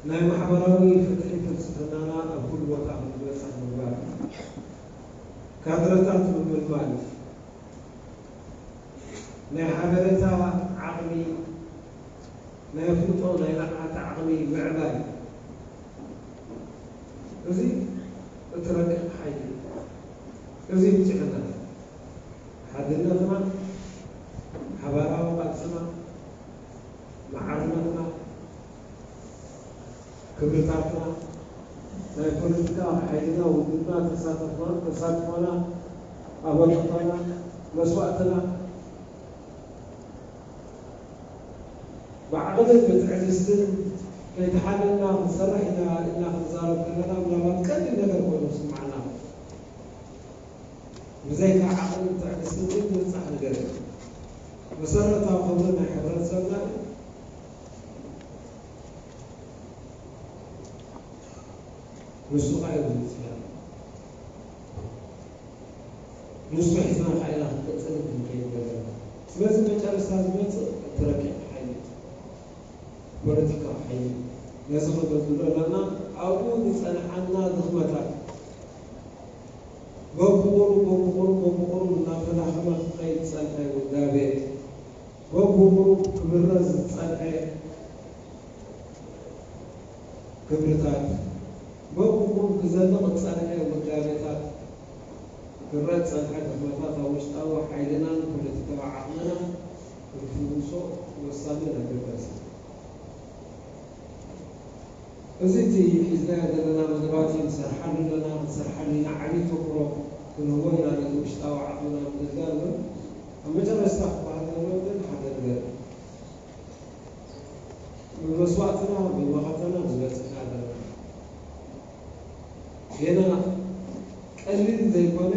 ናይ ማሕበራዊ ፍትሒ ፍልስፍናና ኣብ ኩሉ ቦታ ከም ዝበጽሕ ምግባር፣ ካድረታት ምምልማል፣ ናይ ሓበሬታ ዓቕሚ፣ ናይ ኣፍልጦ ናይ ንቕሓት ዓቕሚ ምዕባይ፣ እዚ እቲ ረቂቕ ሓይሊ እዩ። እዚ ብፅዕነት ሓድነትና፣ ሓባራዊ ቃልስና፣ ማዕርነትና፣ ክብርታትና፣ ናይ ፖለቲካ ሓይልና፣ ውድብና፣ ተሳተፍና፣ ተሳትፎና፣ ኣበርክቶና፣ መስዋእትና ብዓቕልን ብትዕግስትን ከይተሓለልና ክንሰርሕ ኢና ኢልና ክንዛረብ ከለና ምናልባት ቀሊል ነገር ኮይኑ ዝስምዓና። ብዘይካ ዓቕልን ትዕግስትን ግን ዝብጻሕ ነገር የለን። መሰረታዊ ክብሪ ናይ ሕብረተሰብና ግን ንሱ ኸኣ እዩ ዝብጻሕ። ንሱ ሒዝና ኸኣ ኢና ክንቅጽል ክንከይድ ዘለና። ስለዚ መጨረሽታ ዝመጽእ እቲ ረቂቕ ሓይሊ፣ ፖለቲካዊ ሓይሊ። ነዚ ክንረድኦ ኣለና። ኣብኡ ዝጸንሓና ድኽመታት በብቑሩብ፣ በብቑሩብ፣ በብቑሩብ እናተዳኸመ ክኸይድ ዝጸንሐ ውዳቤ፣ በብቑሩብ ክብረዝ ዝጸንሐ ክብርታት፣ በብቑሩብ ክዘልቕ ዝጸንሐ ውዳቤታት፣ ክረእ ዝጸንሐ ድኽመታት ኣብ ውሽጣዊ ሓይልናን ፖለቲካዊ ዓቕምናን ክንፍውሶ ወሳንን ኣገዳሲ እዩ። እዚ እቲ ሒዝናዮ ዘለና መደባት እዩ። ንሰርሓሉ ኣለና፣ ክንሰርሓሉ ኢና። ዓብዪ ተኩሮ ክንህቦ ኢና ነዚ ውሽጣዊ ዓቕምና ምድልዳል እውን። ኣብ መጨረሽታ ክበሃል ዘለዎ ግን ሓደ ነገር እዩ። ብመስዋእትና፣ ብመኸተና ዝበጽሕና ዘለና። ጌና ቀሊል ዘይኮነ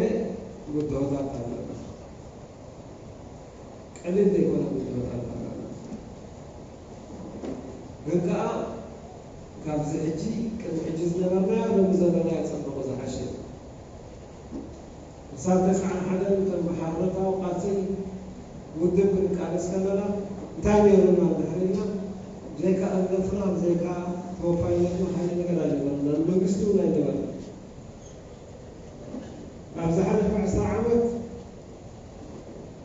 ብድሆታት ኣለና። ቀሊል ዘይኮነ ብድሆ። ግን ከዓ ካብዚ ሕጂ ቅድሚ ሕጂ ዝነበርናዮ ሎሚ ዘለናዮ ፅቡቕ ዝሓሸ እዩ። ክሳብ ተስዓን ሓደን ከም ብሓርነታዊ ቃልሲ ውድብ ክንቃለስ ከለና እንታይ ነይሩና እንድሕር ኢልና፣ ብዘይካ እምነትና፣ ብዘይካ ተወፋይነትና ሓደ ነገር ኣይነበረና፣ መንግስቲ እውን ኣይነበረና። ኣብ ዝሓለፈ ዕስራ ዓመት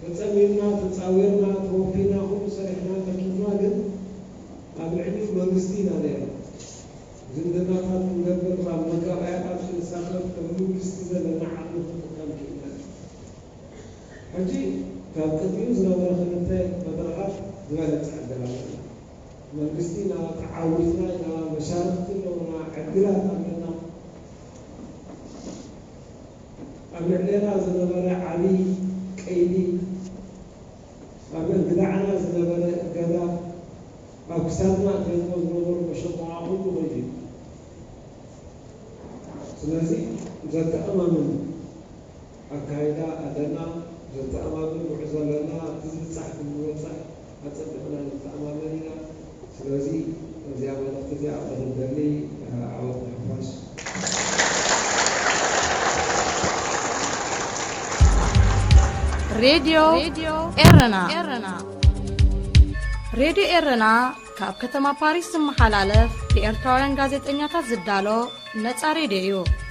ተፀሚምና፣ ተፃዊርና፣ ተወፊና፣ ኩሉ ሰሪሕና፣ መኪትና፣ ግን ኣብ ልዕሊኡ መንግስቲ ኢና ነይርና። ዝምድናታት ክንገብር፣ ኣብ መጋባእያታት ክንሳተፍ፣ ከም መንግስቲ ዘለና ዓቕሚ ክንጥቀም ክኢልና። ሕጂ ካብ ቅድሚኡ ዝነበረ ክልተ መድረኻት ዝበለፀ ዕድል ኣለና። መንግስቲ ኢና ተዓዊትና ኢና፣ መሻርኽቲ ኣለውና፣ ዕድላት ኣለና። ኣብ ልዕሌና ዝነበረ ዓብዪ ቀይዲ፣ ኣብ እንግዳዕና ዝነበረ እገዳ፣ ኣብ ክሳድና እተንቆ ዝነበሩ መሸቆቓ ኩሉ ኸይዱ እዩ። ስለዚ ዘተኣማምን ኣካይዳ ኣለና፣ ዘተኣማምን ጉዕዞ ኣለና። ኣብቲ ዝብጻሕ ክንበጽሕ ኣጸቢቕና ንተኣማመን ኢና። ስለዚ እዚኣ መልእኽቲ እዚኣ ክደሊ። ዓወት ንሓፋሽ። ሬድዮ ኤረና። ሬድዮ ኤረና ካብ ከተማ ፓሪስ ዝመሓላለፍ ብኤርትራውያን ጋዜጠኛታት ዝዳሎ ነጻ ሬድዮ እዩ።